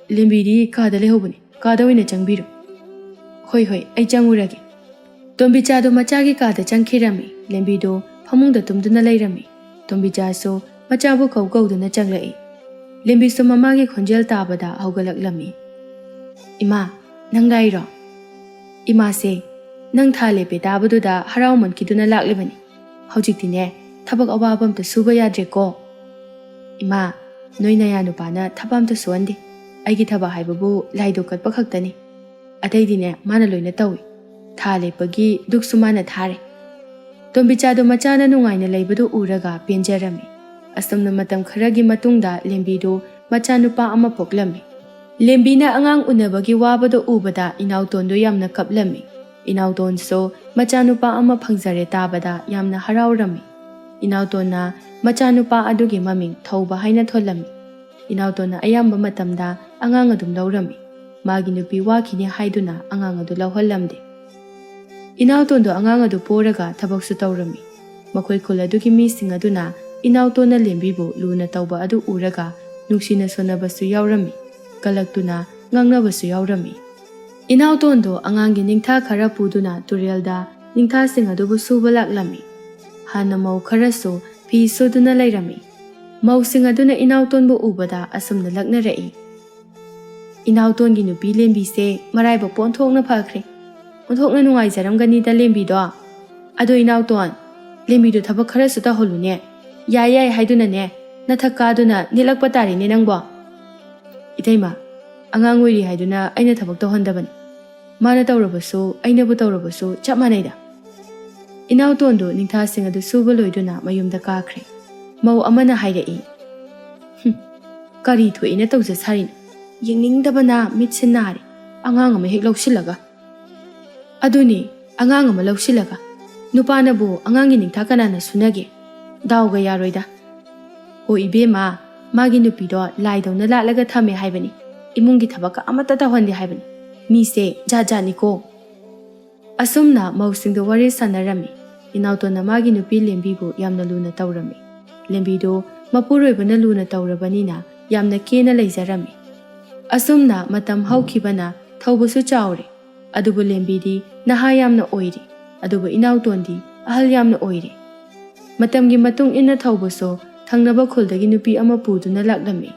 ꯂꯦꯝꯕꯤꯗꯤ ꯀꯥꯗ ꯂꯩꯍꯧꯕꯅꯤ꯫ ꯀꯥꯗ ꯑꯣꯏꯅ ꯆꯪꯕꯤꯔꯣ꯫" "ꯍꯣꯏ, ꯍꯣꯏ, ꯑꯩ ꯆꯪꯉꯨꯔꯒꯦ꯫" ꯇꯣꯝꯕꯤꯆꯥꯗꯨ ꯃꯆꯥꯒꯤ ꯀꯥꯗ ꯆꯪꯈꯤꯔꯝꯃꯤ꯫ ꯂꯦꯝꯕꯤꯗꯨ ꯐꯃꯨꯡꯗ ꯇꯨꯝꯗꯨꯅ ꯂꯩꯔꯝꯃꯤ꯫ ꯇꯣꯝꯕꯤꯆꯥꯁꯨ ꯃꯆꯥꯕꯨ ꯀꯧ ꯀꯧꯗꯨꯅ ꯆꯪꯂꯛꯏ꯫ ꯂꯦꯝꯕꯤꯁꯨ ꯃꯃꯥꯒꯤ ꯈꯣꯟꯖꯦꯜ ꯇꯥꯕꯗ ꯍꯧꯒꯠꯂꯛꯂꯝꯃꯤ꯫ "ꯏꯃꯥ, ꯅꯪ ꯂꯥꯛꯏꯔꯣ?" "ꯏꯃꯥꯁꯦ ꯅꯪ ꯊꯥ ꯂꯦꯞꯄꯦ ꯇꯥꯕꯗꯨꯗ ꯍꯔꯥꯎꯃꯟꯈꯤꯗꯨꯅ ꯂꯥꯛꯂꯤꯕꯅꯤ꯫ ꯍꯧꯖꯤꯛꯇꯤꯅꯦ, ꯊꯕꯛ ꯑꯋꯥꯕ ꯑꯝꯇ ꯁꯨꯕ ꯌꯥꯗ꯭ꯔꯦꯀꯣ꯫ ꯏꯃꯥ, ꯅꯣꯏ ꯅꯌꯥ ꯅꯨꯄꯥꯅ ꯊꯕꯛ ꯑꯝꯇ ꯁꯨꯍꯟꯗꯦ꯫ ꯑꯩꯒꯤ ꯊꯕꯛ ꯍꯥꯏꯕꯕꯨ ꯂꯥꯏꯗꯣ ꯀꯠꯄ ꯈꯛꯇꯅꯤ꯫ ꯑꯇꯩꯗꯤꯅꯦ, ꯃꯥꯅ ꯂꯣꯏꯅ ꯇꯧꯏ꯫ ꯊꯥ ꯂꯦꯞꯄꯒꯤ ꯗꯨꯛꯁꯨ ꯃꯥꯅ ꯊꯥꯔꯦ꯫" ꯇꯣꯝꯕꯤꯆꯥꯗꯣ ꯃꯆꯥꯅ ꯅꯨꯡꯉꯥꯏꯅ ꯂꯩꯕꯗꯨ ꯎꯔꯒ ꯄꯦꯟꯖꯔꯝꯃꯤ꯫ ꯑꯁꯨꯝꯅ ꯃꯇꯝ ꯈꯔꯒꯤ ꯃꯇꯨꯡꯗ ꯂꯦꯝꯕꯤꯗꯨ ꯃꯆꯥꯅꯨꯄꯥ ꯑꯃ ꯄꯣꯛꯂꯝꯃꯤ꯫ ꯂꯦꯝꯕꯤꯅ ꯑꯉꯥꯡ ꯎꯅꯕꯒꯤ ꯋꯥꯕꯗꯨ ꯎꯕꯗ ꯏꯅꯥꯎꯇꯣꯟꯗꯨ ꯌꯥꯝꯅ ꯀꯞꯂꯝꯃꯤ꯫ ꯏꯅꯥꯎꯇꯣꯟꯁꯨ ꯃꯆꯥꯅꯨꯄꯥ ꯑꯃ ꯐꯪꯖꯔꯦ ꯇꯥꯕꯗ ꯌꯥꯝꯅ ꯍꯔꯥꯎꯔꯝꯃꯤ꯫ ꯏꯅꯥꯎꯇꯣꯟꯅ ꯃꯆꯥꯅꯨꯄꯥ ꯑꯗꯨꯒꯤ ꯃꯃꯤꯡ ꯊꯧꯕ ꯍꯥꯏꯅ ꯊꯣꯜꯂꯝꯃꯤ꯫ ꯏꯅꯥꯎꯇꯣꯟꯅ ꯑꯌꯥꯝꯕ ꯃꯇꯝꯗ ꯑꯉꯥꯡ ꯑꯗꯨꯝ ꯂꯧꯔꯝꯃꯤ꯫ ꯃꯥꯒꯤ ꯅꯨꯄꯤ ꯋꯥꯈꯤꯅꯤ ꯍꯥꯏꯗꯨꯅ ꯑꯉꯥꯡ ꯑꯗꯨ ꯂꯧꯍꯜꯂꯝꯗꯦ꯫ ꯏꯅꯥꯎꯇꯣꯟꯗꯣ ꯑꯉꯥꯡ ꯑꯗꯨ ꯄꯣꯔꯒ ꯊꯕꯛꯁꯨ ꯇꯧꯔꯝꯃꯤ꯫ ꯃꯈꯣꯏ ꯈꯨꯜ ꯑꯗꯨꯒꯤ ꯃꯤꯁꯤꯡ ꯑꯗꯨꯅ ꯏꯅꯥꯎꯇꯣꯟꯅ ꯂꯦꯝꯕꯤꯕꯨ ꯂꯨꯅ ꯇꯧꯕ ꯑꯗꯨ ꯎꯔꯒ ꯅꯨꯡꯁꯤꯅ ꯁꯣꯟꯅꯕꯁꯨ ꯌꯥꯎꯔꯝꯃꯤ, ꯀꯂꯛꯇꯨꯅ ꯉꯥꯡꯅꯕꯁꯨ ꯌꯥꯎꯔꯝꯃꯤ꯫ ꯏꯅꯥꯎꯇꯣꯟꯗꯣ ꯑꯉꯥꯡꯒꯤ ꯅꯤꯡꯊꯥ ꯈꯔ ꯄꯨꯗꯨꯅ ꯇꯨꯔꯦꯜꯗ ꯅꯤꯡꯊꯥꯁꯤꯡ ꯑꯗꯨꯕꯨ ꯁꯨꯕ ꯂꯥꯛꯂꯝꯃꯤ꯫ ꯍꯥꯟꯅ ꯃꯧ ꯈꯔꯁꯨ ꯐꯤ ꯁꯨꯗꯨꯅ ꯂꯩꯔꯝꯃꯤ꯫ ꯃꯧꯁꯤꯡ ꯑꯗꯨꯅ ꯏꯅꯥꯎꯇꯣꯟꯕꯨ ꯎꯕꯗ ꯑꯁꯨꯝꯅ ꯂꯛꯅꯔꯛꯏ꯫ "ꯏꯅꯥꯎꯇꯣꯟꯒꯤ ꯅꯨꯄꯤ ꯂꯦꯝꯕꯤꯁꯦ ꯃꯔꯥꯏꯕꯛꯄꯨ ꯑꯣꯟꯊꯣꯛꯅ ꯐꯈ꯭ꯔꯦ꯫ ꯑꯣꯟꯊꯣꯛꯅ ꯅꯨꯡꯉꯥꯏꯖꯔꯝꯒꯅꯤꯗ ꯂꯦꯝꯕꯤꯗꯣ꯫ ꯑꯗꯣ ꯏꯅꯥꯎꯇꯣꯟ, ꯂꯦꯝꯕꯤꯗꯣ ꯊꯕꯛ ꯈꯔꯁꯨ ꯇꯧꯍꯜꯂꯨꯅꯦ꯫ ꯌꯥꯏ ꯌꯥꯏ ꯍꯥꯏꯗꯨꯅꯅꯦ, ꯅꯊꯛ ꯀꯥꯗꯨꯅ ꯅꯦꯠꯂꯛꯄ ꯇꯥꯔꯦꯅꯦ ꯅꯪꯕꯣ꯫" "ꯏꯇꯩꯃ, ꯑꯉꯥꯡ ꯑꯣꯏꯔꯤ ꯍꯥꯏꯗꯨꯅ ꯑꯩꯅ ꯊꯕꯛ ꯇꯧꯍꯟꯗꯕꯅꯤ꯫ ꯃꯥꯅ ꯇꯧꯔꯕꯁꯨ ꯑꯩꯅꯕꯨ ꯇꯧꯔꯕꯁꯨ ꯆꯞ ꯃꯥꯟꯅꯩꯗ꯫" ꯏꯅꯥꯎꯇꯣꯟꯗꯨ ꯅꯤꯡꯊꯥꯁꯤꯡ ꯑꯗꯨ ꯁꯨꯕ ꯂꯣꯏꯗꯨꯅ ꯃꯌꯨꯝꯗ ꯀꯥꯈ꯭ꯔꯦ꯫ ꯃꯧ ꯑꯃꯅ ꯍꯥꯏꯔꯛꯏ, "ꯍꯨꯝ, ꯀꯔꯤ ꯊꯣꯛꯏꯅ ꯇꯧꯖ ꯁꯥꯔꯤꯅꯣ? ꯌꯦꯡꯅꯤꯡꯗꯕꯅ ꯃꯤꯠꯁꯦ ꯅꯥꯔꯦ꯫ ꯑꯉꯥꯡ ꯑꯃ ꯍꯦꯛ ꯂꯧꯁꯤꯜꯂꯒ꯫" "ꯑꯗꯨꯅꯤ, ꯑꯉꯥꯡ ꯑꯃ ꯂꯧꯁꯤꯜꯂꯒ꯫ ꯅꯨꯄꯥꯅꯕꯨ ꯑꯉꯥꯡꯒꯤ ꯅꯤꯡꯊꯥ ꯀꯅꯥꯅ ꯁꯨꯅꯒꯦ? ꯗꯥꯎꯒ ꯌꯥꯔꯣꯏꯗ꯫" "ꯑꯣ ꯏꯕꯦꯝꯃ, ꯃꯥꯒꯤ ꯅꯨꯄꯤꯗꯣ ꯂꯥꯏꯗꯧꯅ ꯂꯥꯠꯂꯒ ꯊꯝꯃꯦ ꯍꯥꯏꯕꯅꯤ꯫ ꯏꯃꯨꯡꯒꯤ ꯊꯕꯛꯀ ꯑꯃꯠꯇ ꯇꯧꯍꯟꯗꯦ ꯍꯥꯏꯕꯅꯤ꯫ ꯃꯤꯁꯦ ꯖꯥꯠ ꯖꯥꯠꯅꯤꯀꯣ꯫" ꯑꯁꯨꯝꯅ ꯃꯧꯁꯤꯡꯗꯨ ꯋꯥꯔꯤ ꯁꯥꯟꯅꯔꯝꯃꯤ꯫ ꯏꯅꯥꯎꯇꯣꯟꯅ ꯃꯥꯒꯤ ꯅꯨꯄꯤ ꯂꯦꯝꯕꯤꯕꯨ ꯌꯥꯝꯅ ꯂꯨꯅ ꯇꯧꯔꯝꯃꯤ꯫ ꯂꯦꯝꯕꯤꯗꯨ ꯃꯄꯨꯔꯣꯏꯕꯅ ꯂꯨꯅ ꯇꯧꯔꯕꯅꯤꯅ ꯌꯥꯝꯅ ꯀꯦꯅ ꯂꯩꯖꯔꯝꯃꯤ꯫ ꯑꯁꯨꯝꯅ ꯃꯇꯝ ꯍꯧꯈꯤꯕꯅ ꯊꯧꯕꯁꯨ ꯆꯥꯎꯔꯦ꯫ ꯑꯗꯨꯕꯨ ꯂꯦꯝꯕꯤꯗꯤ ꯅꯍꯥ ꯌꯥꯝꯅ ꯑꯣꯏꯔꯤ꯫ ꯑꯗꯨꯕꯨ ꯏꯅꯥꯎꯇꯣꯟꯗꯤ ꯑꯍꯜ ꯌꯥꯝꯅ ꯑꯣꯏꯔꯦ꯫ ꯃꯇꯝꯒꯤ ꯃꯇꯨꯡ ꯏꯟꯅ ꯊꯧꯕꯁꯨ ꯊꯪꯅꯕ ꯈꯨꯜꯗꯒꯤ ꯅꯨꯄꯤ ꯑꯃ ꯄꯨꯗꯨꯅ ꯂꯥꯛꯂꯝꯃꯤ꯫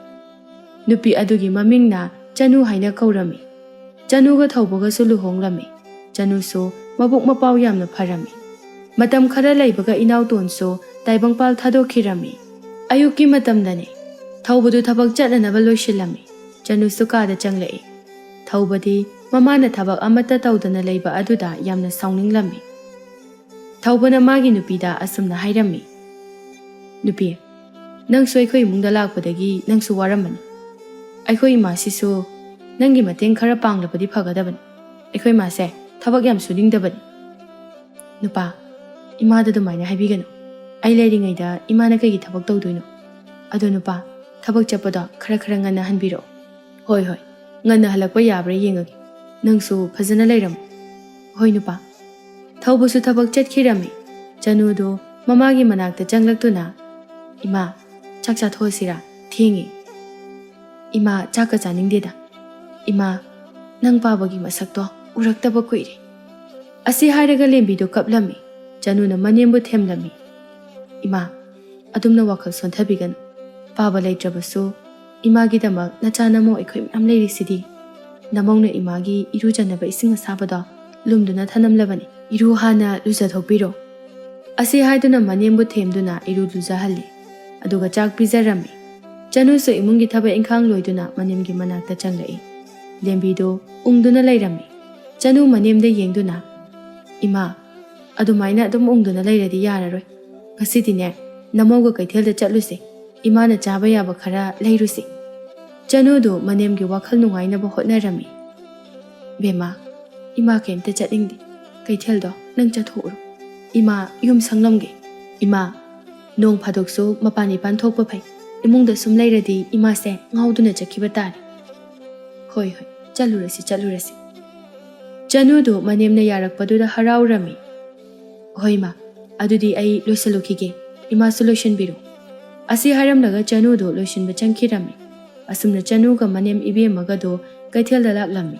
ꯅꯨꯄꯤ ꯑꯗꯨꯒꯤ ꯃꯃꯤꯡꯅ ꯆꯅꯨ ꯍꯥꯏꯅ ꯀꯧꯔꯝꯃꯤ꯫ ꯆꯅꯨꯒ ꯊꯧꯕꯒꯁꯨ ꯂꯨꯍꯣꯡꯂꯝꯃꯤ꯫ ꯆꯅꯨꯁꯨ ꯃꯕꯨꯛ ꯃꯄꯥꯎ ꯌꯥꯝꯅ ꯐꯔꯝꯃꯤ꯫ ꯃꯇꯝ ꯈꯔ ꯂꯩꯕꯒ ꯏꯅꯥꯎꯇꯣꯟꯁꯨ ꯇꯥꯏꯕꯪꯄꯥꯜ ꯊꯥꯗꯣꯛꯈꯤꯔꯝꯃꯤ꯫ ꯑꯌꯨꯛꯀꯤ ꯃꯇꯝꯗꯅꯤ꯫ ꯊꯧꯕꯗꯨ ꯊꯕꯛ ꯆꯠꯅꯅꯕ ꯂꯣꯏꯁꯤꯜꯂꯝꯃꯤ꯫ ꯆꯅꯨꯁꯨ ꯀꯥꯗ ꯆꯪꯂꯛꯏ꯫ ꯊꯧꯕꯗꯤ ꯃꯃꯥꯅ ꯊꯕꯛ ꯑꯃꯠꯇ ꯇꯧꯗꯅ ꯂꯩꯕ ꯑꯗꯨꯗ ꯌꯥꯝꯅ ꯁꯥꯎꯅꯤꯡꯂꯝꯃꯤ꯫ ꯊꯧꯕꯅ ꯃꯥꯒꯤ ꯅꯨꯄꯤꯗ ꯑꯁꯨꯝꯅ ꯍꯥꯏꯔꯝꯃꯤ, "ꯅꯨꯄꯤ, ꯅꯪꯁꯨ ꯑꯩꯈꯣꯏ ꯏꯃꯨꯡꯗ ꯂꯥꯛꯄꯗꯒꯤ ꯅꯪꯁꯨ ꯋꯥꯔꯝꯃꯅꯤ꯫ ꯑꯩꯈꯣꯏ ꯏꯃꯥꯁꯤꯁꯨ ꯅꯪꯒꯤ ꯃꯇꯦꯡ ꯈꯔ ꯄꯥꯡꯂꯕꯗꯤ ꯐꯒꯗꯕꯅꯤ꯫ ꯑꯩꯈꯣꯏ ꯏꯃꯥꯁꯦ ꯊꯕꯛ ꯌꯥꯝ ꯁꯨꯅꯤꯡꯗꯕꯅꯤ꯫" "ꯅꯨꯄꯥ, ꯏꯃꯥꯗ ꯑꯗꯨꯃꯥꯏꯅ ꯍꯥꯏꯕꯤꯒꯅꯨ꯫ ꯑꯩ ꯂꯩꯔꯤꯉꯩꯗ ꯏꯃꯥꯅ ꯀꯩꯒꯤ ꯊꯕꯛ ꯇꯧꯗꯣꯏꯅꯣ? ꯑꯗꯣ ꯅꯨꯄꯥ, ꯊꯕꯛ ꯆꯠꯄꯗꯣ ꯈꯔ ꯈꯔ ꯉꯟꯅ ꯍꯟꯕꯤꯔꯛꯑꯣ꯫" "ꯍꯣꯏ, ꯍꯣꯏ, ꯉꯟꯅ ꯍꯜꯂꯛꯄ ꯌꯥꯕ꯭ꯔꯥ ꯌꯦꯡꯉꯒꯦ꯫ ꯅꯪꯁꯨ ꯐꯖꯅ ꯂꯩꯔꯝꯃꯣ꯫" "ꯍꯣꯏ ꯅꯨꯄꯥ꯫" ꯊꯧꯕꯁꯨ ꯊꯕꯛ ꯆꯠꯈꯤꯔꯝꯃꯤ꯫ ꯆꯅꯨꯗꯨ ꯃꯃꯥꯒꯤ ꯃꯅꯥꯛꯇ ꯆꯪꯂꯛꯇꯨꯅ, "ꯏꯃꯥ, ꯆꯥꯛ ꯆꯥꯊꯣꯛꯑꯁꯤꯔꯥ? ꯊꯦꯡꯉꯦ꯫" "ꯏꯃꯥ, ꯆꯥꯛꯀ ꯆꯥꯅꯤꯡꯗꯦꯗ꯫ ꯏꯃꯥ, ꯅꯪ ꯄꯥꯕꯒꯤ ꯃꯁꯛꯇꯣ ꯎꯔꯛꯇꯕ ꯀꯨꯏꯔꯦ꯫" ꯑꯁꯤ ꯍꯥꯏꯔꯒ ꯂꯦꯝꯕꯤꯗꯨ ꯀꯞꯂꯝꯃꯤ꯫ ꯆꯅꯨꯅ ꯃꯅꯦꯝꯕꯨ ꯊꯦꯝꯂꯝꯃꯤ꯫ "ꯏꯃꯥ, ꯑꯗꯨꯝꯅ ꯋꯥꯈꯜ ꯁꯣꯟꯊꯕꯤꯒꯅꯨ꯫ ꯄꯥꯕ ꯂꯩꯇ꯭ꯔꯕꯁꯨ ꯏꯃꯥꯒꯤꯗꯃꯛ ꯅꯆꯥ ꯅꯃꯧ ꯑꯩꯈꯣꯏ ꯃꯌꯥꯝ ꯂꯩꯔꯤꯁꯤꯗꯤ꯫ ꯅꯃꯧꯅ ꯏꯃꯥꯒꯤ ꯏꯔꯨꯖꯅꯕ ꯏꯁꯤꯡ ꯑꯁꯥꯕꯗꯣ ꯂꯨꯝꯗꯨꯅ ꯊꯅꯝꯂꯕꯅꯤ꯫ ꯏꯔꯨ ꯍꯥꯟꯅ ꯂꯨꯖꯊꯣꯛꯄꯤꯔꯣ꯫" ꯑꯁꯤ ꯍꯥꯏꯗꯨꯅ ꯃꯅꯦꯝꯕꯨ ꯊꯦꯝꯗꯨꯅ ꯏꯔꯨ ꯂꯨꯖꯍꯜꯂꯤ꯫ ꯑꯗꯨꯒ ꯆꯥꯛ ꯄꯤꯖꯔꯝꯃꯤ꯫ ꯆꯅꯨꯁꯨ ꯏꯃꯨꯡꯒꯤ ꯊꯕꯛ ꯏꯪꯈꯥꯡ ꯂꯣꯏꯗꯨꯅ ꯃꯅꯦꯝꯒꯤ ꯃꯅꯥꯛꯇ ꯆꯪꯂꯛꯏ꯫ ꯂꯦꯝꯕꯤꯗꯨ ꯎꯪꯗꯨꯅ ꯂꯩꯔꯝꯃꯤ꯫ ꯆꯅꯨ ꯃꯅꯦꯝꯗ ꯌꯦꯡꯗꯨꯅ, "ꯏꯃꯥ, ꯑꯗꯨꯃꯥꯏꯅ ꯑꯗꯨꯝ ꯎꯪꯗꯨꯅ ꯂꯩꯔꯗꯤ ꯌꯥꯔꯔꯣꯏ꯫ ꯉꯁꯤꯗꯤꯅꯦ, ꯅꯃꯧꯒ ꯀꯩꯊꯦꯜꯗ ꯆꯠꯂꯨꯁꯦ꯫ ꯏꯃꯥꯅ ꯆꯥꯕ ꯌꯥꯕ ꯈꯔ ꯂꯩꯔꯨꯁꯦ꯫" ꯆꯅꯨꯗꯨ ꯃꯅꯦꯝꯒꯤ ꯋꯥꯈꯜ ꯅꯨꯡꯉꯥꯏꯅꯕ ꯍꯣꯠꯅꯔꯝꯃꯤ꯫ "ꯕꯦꯝꯃ, ꯏꯃꯥ ꯀꯩꯝꯇ ꯆꯠꯅꯤꯡꯗꯦ꯫ ꯀꯩꯊꯦꯜꯗꯣ ꯅꯪ ꯆꯠꯊꯣꯛꯎꯔꯣ꯫ ꯏꯃꯥ ꯌꯨꯝ ꯁꯪꯂꯝꯒꯦ꯫ ꯏꯃꯥ, ꯅꯣꯡ ꯐꯥꯗꯣꯛꯁꯨ ꯃꯄꯥꯟ ꯏꯄꯥꯟ ꯊꯣꯛꯄ ꯐꯩ꯫ ꯏꯃꯨꯡꯗ ꯁꯨꯝ ꯂꯩꯔꯗꯤ ꯏꯃꯥꯁꯦ ꯉꯥꯎꯗꯨꯅ ꯆꯠꯈꯤꯕ ꯇꯥꯔꯦ꯫" "ꯍꯣꯏ, ꯍꯣꯏ, ꯆꯠꯂꯨꯔꯁꯤ, ꯆꯠꯂꯨꯔꯁꯤ꯫" ꯆꯅꯨꯗꯨ ꯃꯅꯦꯝꯅ ꯌꯥꯔꯛꯄꯗꯨꯗ ꯍꯔꯥꯎꯔꯝꯃꯤ꯫ "ꯍꯣꯏ ꯏꯃꯥ, ꯑꯗꯨꯗꯤ ꯑꯩ ꯂꯣꯏꯁꯤꯜꯂꯨꯈꯤꯒꯦ꯫ ꯏꯃꯥꯁꯨ ꯂꯣꯏꯁꯤꯟꯕꯤꯔꯣ꯫" ꯑꯁꯤ ꯍꯥꯏꯔꯝꯂꯒ ꯆꯅꯨꯗꯨ ꯂꯣꯏꯁꯤꯟꯕ ꯆꯪꯈꯤꯔꯝꯃꯤ꯫ ꯑꯁꯨꯝꯅ ꯆꯅꯨꯒ ꯃꯅꯦꯝ ꯏꯕꯦꯝꯃꯒꯗꯨ ꯀꯩꯊꯦꯜꯗ ꯂꯥꯛꯂꯝꯃꯤ꯫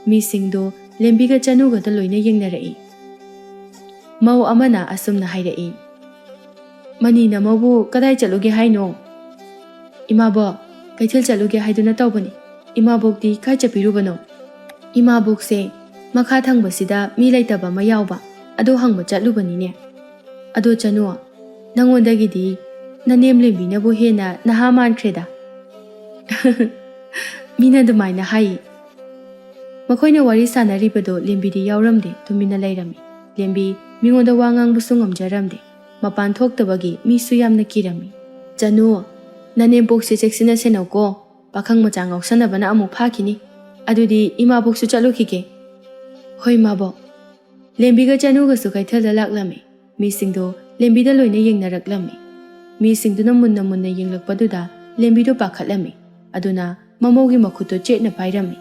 ꯃꯤꯁꯤꯡꯗꯨ ꯂꯦꯝꯕꯤꯒ ꯆꯅꯨꯒꯗ ꯂꯣꯏꯅ ꯌꯦꯡꯅꯔꯛꯏ꯫ ꯃꯧ ꯑꯃꯅ ꯑꯁꯨꯝꯅ ꯍꯥꯏꯔꯛꯏ, "ꯃꯅꯤ ꯅꯃꯧꯕꯨ ꯀꯗꯥꯏ ꯆꯠꯂꯨꯒꯦ ꯍꯥꯏꯅꯣ?" "ꯏꯃꯥꯕꯣ, ꯀꯩꯊꯦꯜ ꯆꯠꯂꯨꯒꯦ ꯍꯥꯏꯗꯨꯅ ꯇꯧꯕꯅꯤ꯫ ꯏꯃꯥꯕꯣꯛꯇꯤ ꯀꯥꯏ ꯆꯠꯄꯤꯔꯨꯕꯅꯣ? ꯏꯃꯥꯕꯣꯛꯁꯦ ꯃꯈꯥ ꯊꯪꯕꯁꯤꯗ ꯃꯤ ꯂꯩꯇꯕ ꯑꯃ ꯌꯥꯎꯕ, ꯑꯗꯨ ꯍꯪꯕ ꯆꯠꯂꯨꯕꯅꯤꯅꯦ꯫ ꯑꯗꯣ ꯆꯅꯨ, ꯅꯪꯉꯣꯟꯗꯒꯤꯗꯤ ꯅꯅꯦꯝ ꯂꯦꯝꯕꯤꯅꯕꯨ ꯍꯦꯟꯅ ꯅꯍꯥ ꯃꯥꯟꯈ꯭ꯔꯦꯗ꯫ ꯃꯤꯅ ꯑꯗꯨꯃꯥꯏꯅ ꯍꯥꯏꯌꯦ꯫ ꯃꯈꯣꯏꯅ ꯋꯥꯔꯤ ꯁꯥꯟꯅꯔꯤꯕꯗꯣ ꯂꯦꯝꯕꯤꯗꯤ ꯌꯥꯎꯔꯝꯗꯦ, ꯇꯨꯃꯤꯟꯅ ꯂꯩꯔꯝꯃꯤ꯫ ꯂꯦꯝꯕꯤ ꯃꯤꯉꯣꯟꯗ ꯋꯥ ꯉꯥꯡꯕꯁꯨ ꯉꯝꯖꯔꯝꯗꯦ꯫ ꯃꯄꯥꯟ ꯊꯣꯛꯇꯕꯒꯤ ꯃꯤꯁꯨ ꯌꯥꯝꯅ ꯀꯤꯔꯝꯃꯤ꯫ "ꯆꯅꯨ, ꯅꯅꯦꯝꯄꯣꯛꯁꯦ ꯆꯦꯛꯁꯤꯟꯅ ꯁꯦꯟꯅꯧꯀꯣ꯫ ꯄꯥꯈꯪ ꯃꯆꯥ ꯉꯥꯎꯁꯟꯅꯕꯅ ꯑꯃꯨꯛ ꯐꯥꯈꯤꯅꯤ꯫ ꯑꯗꯨꯗꯤ ꯏꯃꯥꯕꯣꯛꯁꯨ ꯆꯠꯂꯨꯈꯤꯒꯦ꯫" "ꯍꯣꯏ, ꯃꯥꯕꯣꯛ꯫" ꯂꯦꯝꯕꯤꯒ ꯆꯅꯨꯒꯁꯨ ꯀꯩꯊꯦꯜꯗ ꯂꯥꯛꯂꯝꯃꯤ꯫ ꯃꯤꯁꯤꯡꯗꯣ ꯂꯦꯝꯕꯤꯗ ꯂꯣꯏꯅ ꯌꯦꯡꯅꯔꯛꯂꯝꯃꯤ꯫ ꯃꯤꯁꯤꯡꯗꯨꯅ ꯃꯨꯟꯅ ꯃꯨꯟꯅ ꯌꯦꯡꯂꯛꯄꯗꯨꯗ ꯂꯦꯝꯕꯤꯗꯣ ꯄꯥꯈꯠꯂꯝꯃꯤ꯫ ꯑꯗꯨꯅ ꯃꯃꯧꯒꯤ ꯃꯈꯨꯠꯇꯣ ꯆꯦꯠꯅ ꯄꯥꯏꯔꯝꯃꯤ꯫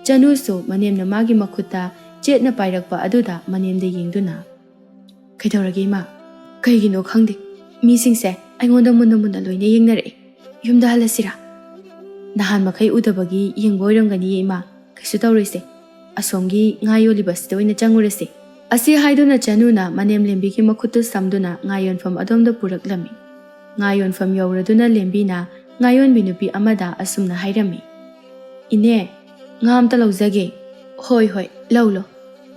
ꯆꯅꯨꯁꯨ ꯃꯅꯦꯝꯅ ꯃꯥꯒꯤ ꯃꯈꯨꯠꯇ ꯆꯦꯠꯅ ꯄꯥꯏꯔꯛꯄ ꯑꯗꯨꯗ ꯃꯅꯦꯝꯗ ꯌꯦꯡꯗꯨꯅ, "ꯀꯩꯗꯧꯔꯒꯦ ꯏꯃꯥ? ꯀꯩꯒꯤꯅꯣ ꯈꯪꯗꯦ꯫ ꯃꯤꯁꯤꯡꯁꯦ ꯑꯩꯉꯣꯟꯗ ꯃꯨꯟꯅ ꯃꯨꯟꯅ ꯂꯣꯏꯅ ꯌꯦꯡꯅꯔꯛꯑꯦ꯫ ꯌꯨꯝꯗ ꯍꯜꯂꯁꯤꯔꯥ?" "ꯅꯍꯥꯟ ꯃꯈꯩ ꯎꯗꯕꯒꯤ ꯌꯦꯡꯕ ꯑꯣꯏꯔꯝꯒꯅꯤꯌꯦ ꯏꯃꯥ꯫ ꯀꯩꯁꯨ ꯇꯧꯔꯣꯏꯁꯦ꯫ ꯑꯁꯣꯝꯒꯤ ꯉꯥ ꯌꯣꯜꯂꯤꯕꯁꯤꯗ ꯑꯣꯏꯅ ꯆꯪꯉꯨꯔꯁꯦ꯫" ꯑꯁꯤ ꯍꯥꯏꯗꯨꯅ ꯆꯅꯨꯅ ꯃꯅꯦꯝ ꯂꯦꯝꯕꯤꯒꯤ ꯃꯈꯨꯠꯇꯨ ꯁꯝꯗꯨꯅ ꯉꯥ ꯌꯣꯟꯐꯝ ꯑꯗꯣꯝꯗ ꯄꯨꯔꯛꯂꯝꯃꯤ꯫ ꯉꯥ ꯌꯣꯟꯐꯝ ꯌꯧꯔꯗꯨꯅ ꯂꯦꯝꯕꯤꯅ ꯉꯥ ꯌꯣꯟꯕꯤ ꯅꯨꯄꯤ ꯑꯃꯗ ꯑꯁꯨꯝꯅ ꯍꯥꯏꯔꯝꯃꯤ, "ꯏꯅꯦ, ꯉꯥ ꯑꯝꯇ ꯂꯧꯖꯒꯦ꯫" "ꯍꯣꯏ, ꯍꯣꯏ, ꯂꯧ, ꯂꯧ꯫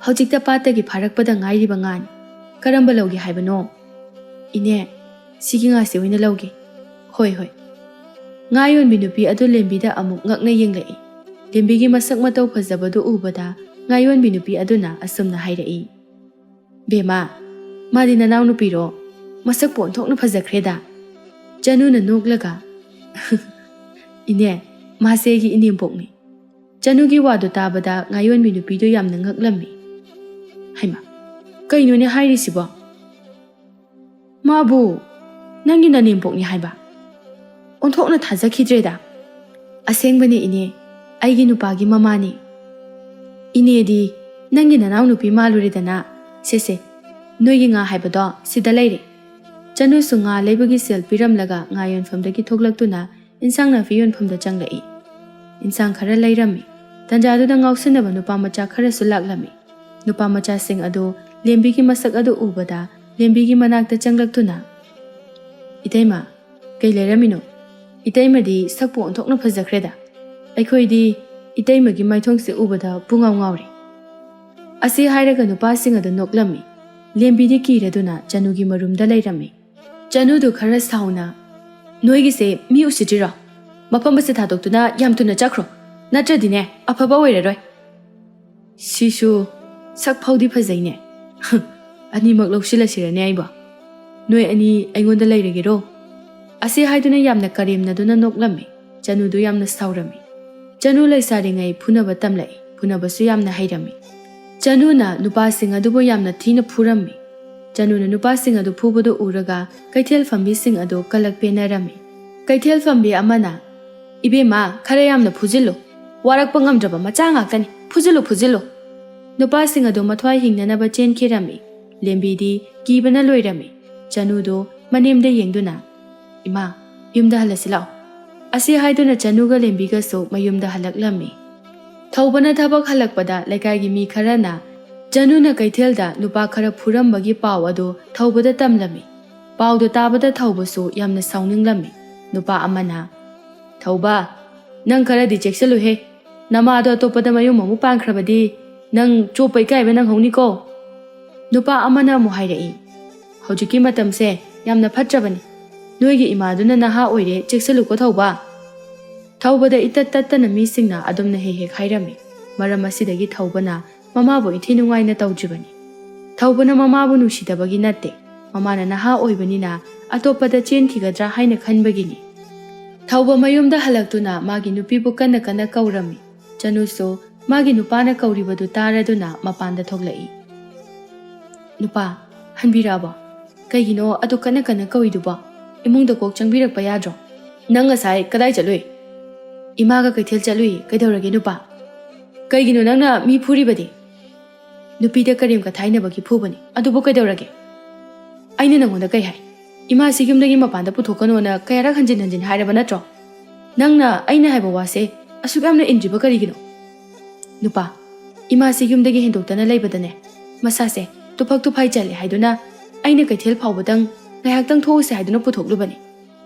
ꯍꯧꯖꯤꯛꯇ ꯄꯥꯠꯇꯒꯤ ꯐꯥꯔꯛꯄꯗ ꯉꯥꯏꯔꯤꯕ ꯉꯥꯅꯤ꯫ ꯀꯔꯝꯕ ꯂꯧꯒꯦ ꯍꯥꯏꯕꯅꯣ?" "ꯏꯅꯦ, ꯁꯤꯒꯤ ꯉꯥꯁꯤ ꯑꯣꯏꯅ ꯂꯧꯒꯦ꯫" "ꯍꯣꯏ, ꯍꯣꯏ꯫" ꯉꯥ ꯌꯣꯟꯕꯤ ꯅꯨꯄꯤ ꯑꯗꯨ ꯂꯦꯝꯕꯤꯗ ꯑꯃꯨꯛ ꯉꯛꯅ ꯌꯦꯡꯂꯛꯏ꯫ ꯂꯦꯝꯕꯤꯒꯤ ꯃꯁꯛ ꯃꯇꯧ ꯐꯖꯕꯗꯨ ꯎꯕꯗ ꯉꯥ ꯌꯣꯟꯕꯤ ꯅꯨꯄꯤ ꯑꯗꯨꯅ ꯑꯁꯨꯝꯅ ꯍꯥꯏꯔꯛꯏ, "ꯕꯦꯝꯃ, ꯃꯥꯗꯤ ꯅꯅꯥꯎꯅꯨꯄꯤꯔꯣ? ꯃꯁꯛꯄꯨ ꯑꯣꯟꯊꯣꯛꯅ ꯐꯖꯈ꯭ꯔꯦꯗ꯫" ꯆꯅꯨꯅ ꯅꯣꯛꯂꯒ, "ꯏꯅꯦ, ꯃꯥꯁꯦ ꯑꯩꯒꯤ ꯏꯅꯦꯝꯕꯣꯛꯅꯤ꯫" ꯆꯅꯨꯒꯤ ꯋꯥꯗꯨ ꯇꯥꯕꯗ ꯉꯥ ꯌꯣꯟꯕꯤ ꯅꯨꯄꯤꯗꯨ ꯌꯥꯝꯅ ꯉꯛꯂꯝꯃꯤ꯫ "ꯍꯩꯃꯥ, ꯀꯩꯅꯣꯅꯦ ꯍꯥꯏꯔꯤꯁꯤꯕꯣ? ꯃꯥꯕꯨ ꯅꯪꯒꯤ ꯅꯅꯦꯝꯕꯣꯛꯅꯤ ꯍꯥꯏꯕ? ꯑꯣꯟꯊꯣꯛꯅ ꯊꯥꯖꯈꯤꯗ꯭ꯔꯦꯗ꯫" "ꯑꯁꯦꯡꯕꯅꯦ ꯏꯅꯦ, ꯑꯩꯒꯤ ꯅꯨꯄꯥꯒꯤ ꯃꯃꯥꯅꯤ꯫" "ꯏꯅꯦꯗꯤ ꯅꯪꯒꯤ ꯅꯅꯥꯎꯅꯨꯄꯤ ꯃꯥꯜꯂꯨꯔꯦꯗꯅ꯫ ꯁꯦ ꯁꯦ, ꯅꯣꯏꯒꯤ ꯉꯥ ꯍꯥꯏꯕꯗꯣ ꯁꯤꯗ ꯂꯩꯔꯦ꯫" ꯆꯅꯨꯁꯨ ꯉꯥ ꯂꯩꯕꯒꯤ ꯁꯦꯜ ꯄꯤꯔꯝꯂꯒ ꯉꯥ ꯌꯣꯟꯐꯝꯗꯒꯤ ꯊꯣꯛꯂꯛꯇꯨꯅ ꯏꯟꯁꯥꯡ ꯅꯥꯄꯤ ꯌꯣꯟꯐꯝꯗ ꯆꯪꯂꯛꯏ꯫ ꯏꯟꯁꯥꯡ ꯈꯔ ꯂꯩꯔꯝꯃꯤ꯫ ꯇꯟꯖꯥꯗꯨꯗ ꯉꯥꯎꯁꯤꯟꯅꯕ ꯅꯨꯄꯥ ꯃꯆꯥ ꯈꯔꯁꯨ ꯂꯥꯛꯂꯝꯃꯤ꯫ ꯅꯨꯄꯥ ꯃꯆꯥꯁꯤꯡ ꯑꯗꯨ ꯂꯦꯝꯕꯤꯒꯤ ꯃꯁꯛ ꯑꯗꯨ ꯎꯕꯗ ꯂꯦꯝꯕꯤꯒꯤ ꯃꯅꯥꯛꯇ ꯆꯪꯂꯛꯇꯨꯅ, "ꯏꯇꯩꯃ, ꯀꯩ ꯂꯩꯔꯝꯃꯤꯅꯣ?" "ꯏꯇꯩꯃꯗꯤ ꯁꯛꯄꯨ ꯑꯣꯟꯊꯣꯛꯅ ꯐꯖꯈ꯭ꯔꯦꯗ꯫ ꯑꯩꯈꯣꯏꯗꯤ ꯏꯇꯩꯃꯒꯤ ꯃꯥꯏꯊꯣꯡꯁꯦ ꯎꯕꯗ ꯄꯨꯡꯉꯥꯎ ꯉꯥꯎꯔꯦ"꯫ ꯑꯁꯤ ꯍꯥꯏꯔꯒ ꯅꯨꯄꯥꯁꯤꯡ ꯑꯗꯨ ꯅꯣꯛꯂꯝꯃꯤ꯫ ꯂꯦꯝꯕꯤꯗꯤ ꯀꯤꯔꯗꯨꯅ ꯆꯅꯨꯒꯤ ꯃꯔꯨꯝꯗ ꯂꯩꯔꯝꯃꯤ꯫ ꯆꯅꯨꯗꯨ ꯈꯔ ꯁꯥꯎꯅ, "ꯅꯣꯏꯒꯤꯁꯦ ꯃꯤ ꯎꯁꯤꯠꯇ꯭ꯔꯤꯔꯣ? ꯃꯐꯝ ꯑꯁꯤ ꯊꯥꯗꯣꯛꯇꯨꯅ ꯌꯥꯝ ꯊꯨꯅ ꯆꯠꯈ꯭ꯔꯣ, ꯅꯠꯇ꯭ꯔꯗꯤꯅꯦ ꯑꯐꯕ ꯑꯣꯏꯔꯔꯣꯏ"꯫ "ꯁꯤꯁꯨ ꯁꯛ ꯐꯥꯎꯗꯤ ꯐꯖꯩꯅꯦ꯫ ꯑꯅꯤꯃꯛ ꯂꯧꯁꯤꯜꯂꯁꯤꯔꯅꯦ ꯑꯩꯕꯣ? ꯅꯣꯏ ꯑꯅꯤ ꯑꯩꯉꯣꯟꯗ ꯂꯩꯔꯒꯦꯔꯣ?" ꯑꯁꯤ ꯍꯥꯏꯗꯨꯅ ꯌꯥꯝꯅ ꯀꯔꯦꯝꯅꯗꯨꯅ ꯅꯣꯛꯂꯝꯃꯤ꯫ ꯆꯅꯨꯗꯨ ꯌꯥꯝꯅ ꯁꯥꯎꯔꯝꯃꯤ꯫ ꯆꯅꯨ ꯂꯩꯁꯥꯔꯤꯉꯩ ꯐꯨꯅꯕ ꯇꯝꯂꯛꯏ, ꯐꯨꯅꯕꯁꯨ ꯌꯥꯝꯅ ꯍꯩꯔꯝꯃꯤ꯫ ꯆꯅꯨꯅ ꯅꯨꯄꯥꯁꯤꯡ ꯑꯗꯨꯕꯨ ꯌꯥꯝꯅ ꯊꯤꯅ ꯐꯨꯔꯝꯃꯤ꯫ ꯆꯅꯨꯅ ꯅꯨꯄꯥꯁꯤꯡ ꯑꯗꯨ ꯐꯨꯕꯗꯨ ꯎꯔꯒ ꯀꯩꯊꯦꯜ ꯐꯝꯕꯤꯁꯤꯡ ꯑꯗꯨ ꯀꯂꯛ ꯄꯦꯟꯅꯔꯝꯃꯤ꯫ ꯀꯩꯊꯦꯜ ꯐꯝꯕꯤ ꯑꯃꯅ, "ꯏꯕꯦꯝꯃ, ꯈꯔ ꯌꯥꯝꯅ ꯐꯨꯖꯤꯜꯂꯨ꯫ ꯋꯥꯔꯛꯄ ꯉꯝꯗ꯭ꯔꯕ ꯃꯆꯥ ꯉꯥꯛꯇꯅꯤ꯫ ꯐꯨꯖꯤꯜꯂꯨ, ꯐꯨꯖꯤꯜꯂꯨ"꯫ ꯅꯨꯄꯥꯁꯤꯡ ꯑꯗꯨ ꯃꯊ꯭ꯋꯥꯏ ꯍꯤꯡꯅꯅꯕ ꯆꯦꯟꯈꯤꯔꯝꯃꯤ꯫ ꯂꯦꯝꯕꯤꯗꯤ ꯀꯤꯕꯅ ꯂꯣꯏꯔꯝꯃꯤ꯫ ꯆꯅꯨꯗꯨ ꯃꯅꯦꯝꯗ ꯌꯦꯡꯗꯨꯅ, "ꯏꯃꯥ, ꯌꯨꯝꯗ ꯍꯜꯂꯁꯤ ꯂꯥꯛꯑꯣ"꯫ ꯑꯁꯤ ꯍꯥꯏꯗꯨꯅ ꯆꯅꯨꯒ ꯂꯦꯝꯕꯤꯒꯁꯨ ꯃꯌꯨꯝꯗ ꯍꯜꯂꯛꯂꯝꯃꯤ꯫ ꯊꯧꯕꯅ ꯊꯕꯛ ꯍꯜꯂꯛꯄꯗ ꯂꯩꯀꯥꯏꯒꯤ ꯃꯤ ꯈꯔꯅ ꯆꯅꯨꯅ ꯀꯩꯊꯦꯜꯗ ꯅꯨꯄꯥ ꯈꯔ ꯐꯨꯔꯝꯕꯒꯤ ꯄꯥꯎ ꯑꯗꯨ ꯊꯧꯕꯗ ꯇꯝꯂꯝꯃꯤ꯫ ꯄꯥꯎꯗꯨ ꯇꯥꯕꯗ ꯊꯧꯕꯁꯨ ꯌꯥꯝꯅ ꯁꯥꯎꯅꯤꯡꯂꯝꯃꯤ꯫ ꯅꯨꯄꯥ ꯑꯃꯅ, "ꯊꯧꯕ, ꯅꯪ ꯈꯔꯗꯤ ꯆꯦꯛꯁꯤꯜꯂꯨꯍꯦ꯫ ꯅꯃꯥꯗꯣ ꯑꯇꯣꯞꯄꯗ ꯃꯌꯨꯝ ꯑꯃꯨꯛ ꯄꯥꯟꯈ꯭ꯔꯕꯗꯤ ꯅꯪ ꯆꯣꯞꯄ ꯏꯀꯥꯏꯕ ꯅꯪꯍꯧꯅꯤꯀꯣ"꯫ ꯅꯨꯄꯥ ꯑꯃꯅ ꯑꯃꯨꯛ ꯍꯥꯏꯔꯛꯏ, "ꯍꯧꯖꯤꯛꯀꯤ ꯃꯇꯝꯁꯦ ꯌꯥꯝꯅ ꯐꯠꯇ꯭ꯔꯕꯅꯤ꯫ ꯅꯣꯏꯒꯤ ꯏꯃꯥꯗꯨꯅ ꯅꯍꯥ ꯑꯣꯏꯔꯦ, ꯆꯦꯛꯁꯤꯜꯂꯨꯀꯣ ꯊꯧꯕ"꯫ ꯊꯧꯕꯗ ꯏꯇꯠ ꯇꯠꯇꯅ ꯃꯤꯁꯤꯡꯅ ꯑꯗꯨꯝꯅ ꯍꯦꯛ ꯍꯦꯛ ꯍꯥꯏꯔꯝꯃꯤ꯫ ꯃꯔꯝ ꯑꯁꯤꯗꯒꯤ ꯊꯧꯕꯅ ꯃꯃꯥꯕꯨ ꯏꯊꯤ ꯅꯨꯡꯉꯥꯏꯅ ꯇꯧꯗ꯭ꯔꯤꯕꯅꯤ꯫ ꯊꯧꯕꯅ ꯃꯃꯥꯕꯨ ꯅꯨꯡꯁꯤꯗꯕꯒꯤ ꯅꯠꯇꯦ, ꯃꯃꯥꯅ ꯅꯍꯥ ꯑꯣꯏꯕꯅꯤꯅ ꯑꯇꯣꯞꯄꯗ ꯆꯦꯟꯈꯤꯒꯗ꯭ꯔꯥ ꯍꯥꯏꯅ ꯈꯟꯕꯒꯤꯅꯤ꯫ ꯊꯧꯕ ꯃꯌꯨꯝꯗ ꯍꯜꯂꯛꯇꯨꯅ ꯃꯥꯒꯤ ꯅꯨꯄꯤꯕꯨ ꯀꯟꯅ ꯀꯟꯅ ꯀꯧꯔꯝꯃꯤ꯫ ꯆꯅꯨꯁꯨ ꯃꯥꯒꯤ ꯅꯨꯄꯥꯅ ꯀꯧꯔꯤꯕꯗꯨ ꯇꯥꯔꯗꯨꯅ ꯃꯄꯥꯟꯗ ꯊꯣꯛꯂꯛꯏ꯫ "ꯅꯨꯄꯥ, ꯍꯟꯕꯤꯔꯛꯑꯕꯣ? ꯀꯩꯒꯤꯅꯣ ꯑꯗꯨ ꯀꯟꯅ ꯀꯟꯅ ꯀꯧꯏꯗꯨꯕꯣ? ꯏꯃꯨꯡꯗ ꯀꯣꯛ ꯆꯪꯕꯤꯔꯛꯄ ꯌꯥꯗ꯭ꯔꯣ? ꯅꯪ ꯉꯁꯥꯏ ꯀꯗꯥꯏ ꯆꯠꯂꯨꯏ?" "ꯏꯃꯥꯒ ꯀꯩꯊꯦꯜ ꯆꯠꯂꯨꯏ꯫ ꯀꯩꯗꯧꯔꯒꯦ ꯅꯨꯄꯥ?" "ꯀꯩꯒꯤꯅꯣ ꯅꯪꯅ ꯃꯤ ꯐꯨꯔꯤꯕꯗꯤ?" "ꯅꯨꯄꯤꯗ ꯀꯔꯦꯝ ꯀꯊꯥꯏꯅꯕꯒꯤ ꯐꯨꯕꯅꯤ꯫ ꯑꯗꯨꯕꯨ ꯀꯩꯗꯧꯔꯒꯦ? ꯑꯩꯅ ꯅꯪꯉꯣꯟꯗ ꯀꯩ ꯍꯥꯏ? ꯏꯃꯥꯁꯤ ꯌꯨꯝꯗꯒꯤ ꯃꯄꯥꯟꯗ ꯄꯨꯊꯣꯛꯀꯅꯣꯅ ꯀꯌꯥꯔꯛ ꯍꯟꯖꯤꯟ ꯍꯟꯖꯤꯟ ꯍꯥꯏꯔꯕ ꯅꯠꯇ꯭ꯔꯣ? ꯅꯪꯅ ꯑꯩꯅ ꯍꯥꯏꯕ ꯋꯥꯁꯦ ꯑꯁꯨꯛ ꯌꯥꯝꯅ ꯏꯟꯗ꯭ꯔꯤꯕ ꯀꯔꯤꯒꯤꯅꯣ?" "ꯅꯨꯄꯥ, ꯏꯃꯥꯁꯤ ꯌꯨꯝꯗꯒꯤ ꯍꯦꯟꯗꯣꯛꯇꯅ ꯂꯩꯕꯗꯅꯦ, ꯃꯁꯥꯁꯦ ꯇꯨꯐꯛ ꯇꯨꯐꯥꯏ ꯆꯜꯂꯦ ꯍꯥꯏꯗꯨꯅ ꯑꯩꯅ ꯀꯩꯊꯦꯜ ꯐꯥꯎꯕꯗꯪ ꯉꯥꯏꯍꯥꯛꯇꯪ ꯊꯣꯛꯎꯁꯦ ꯍꯥꯏꯗꯨꯅ ꯄꯨꯊꯣꯛꯂꯨꯕꯅꯤ꯫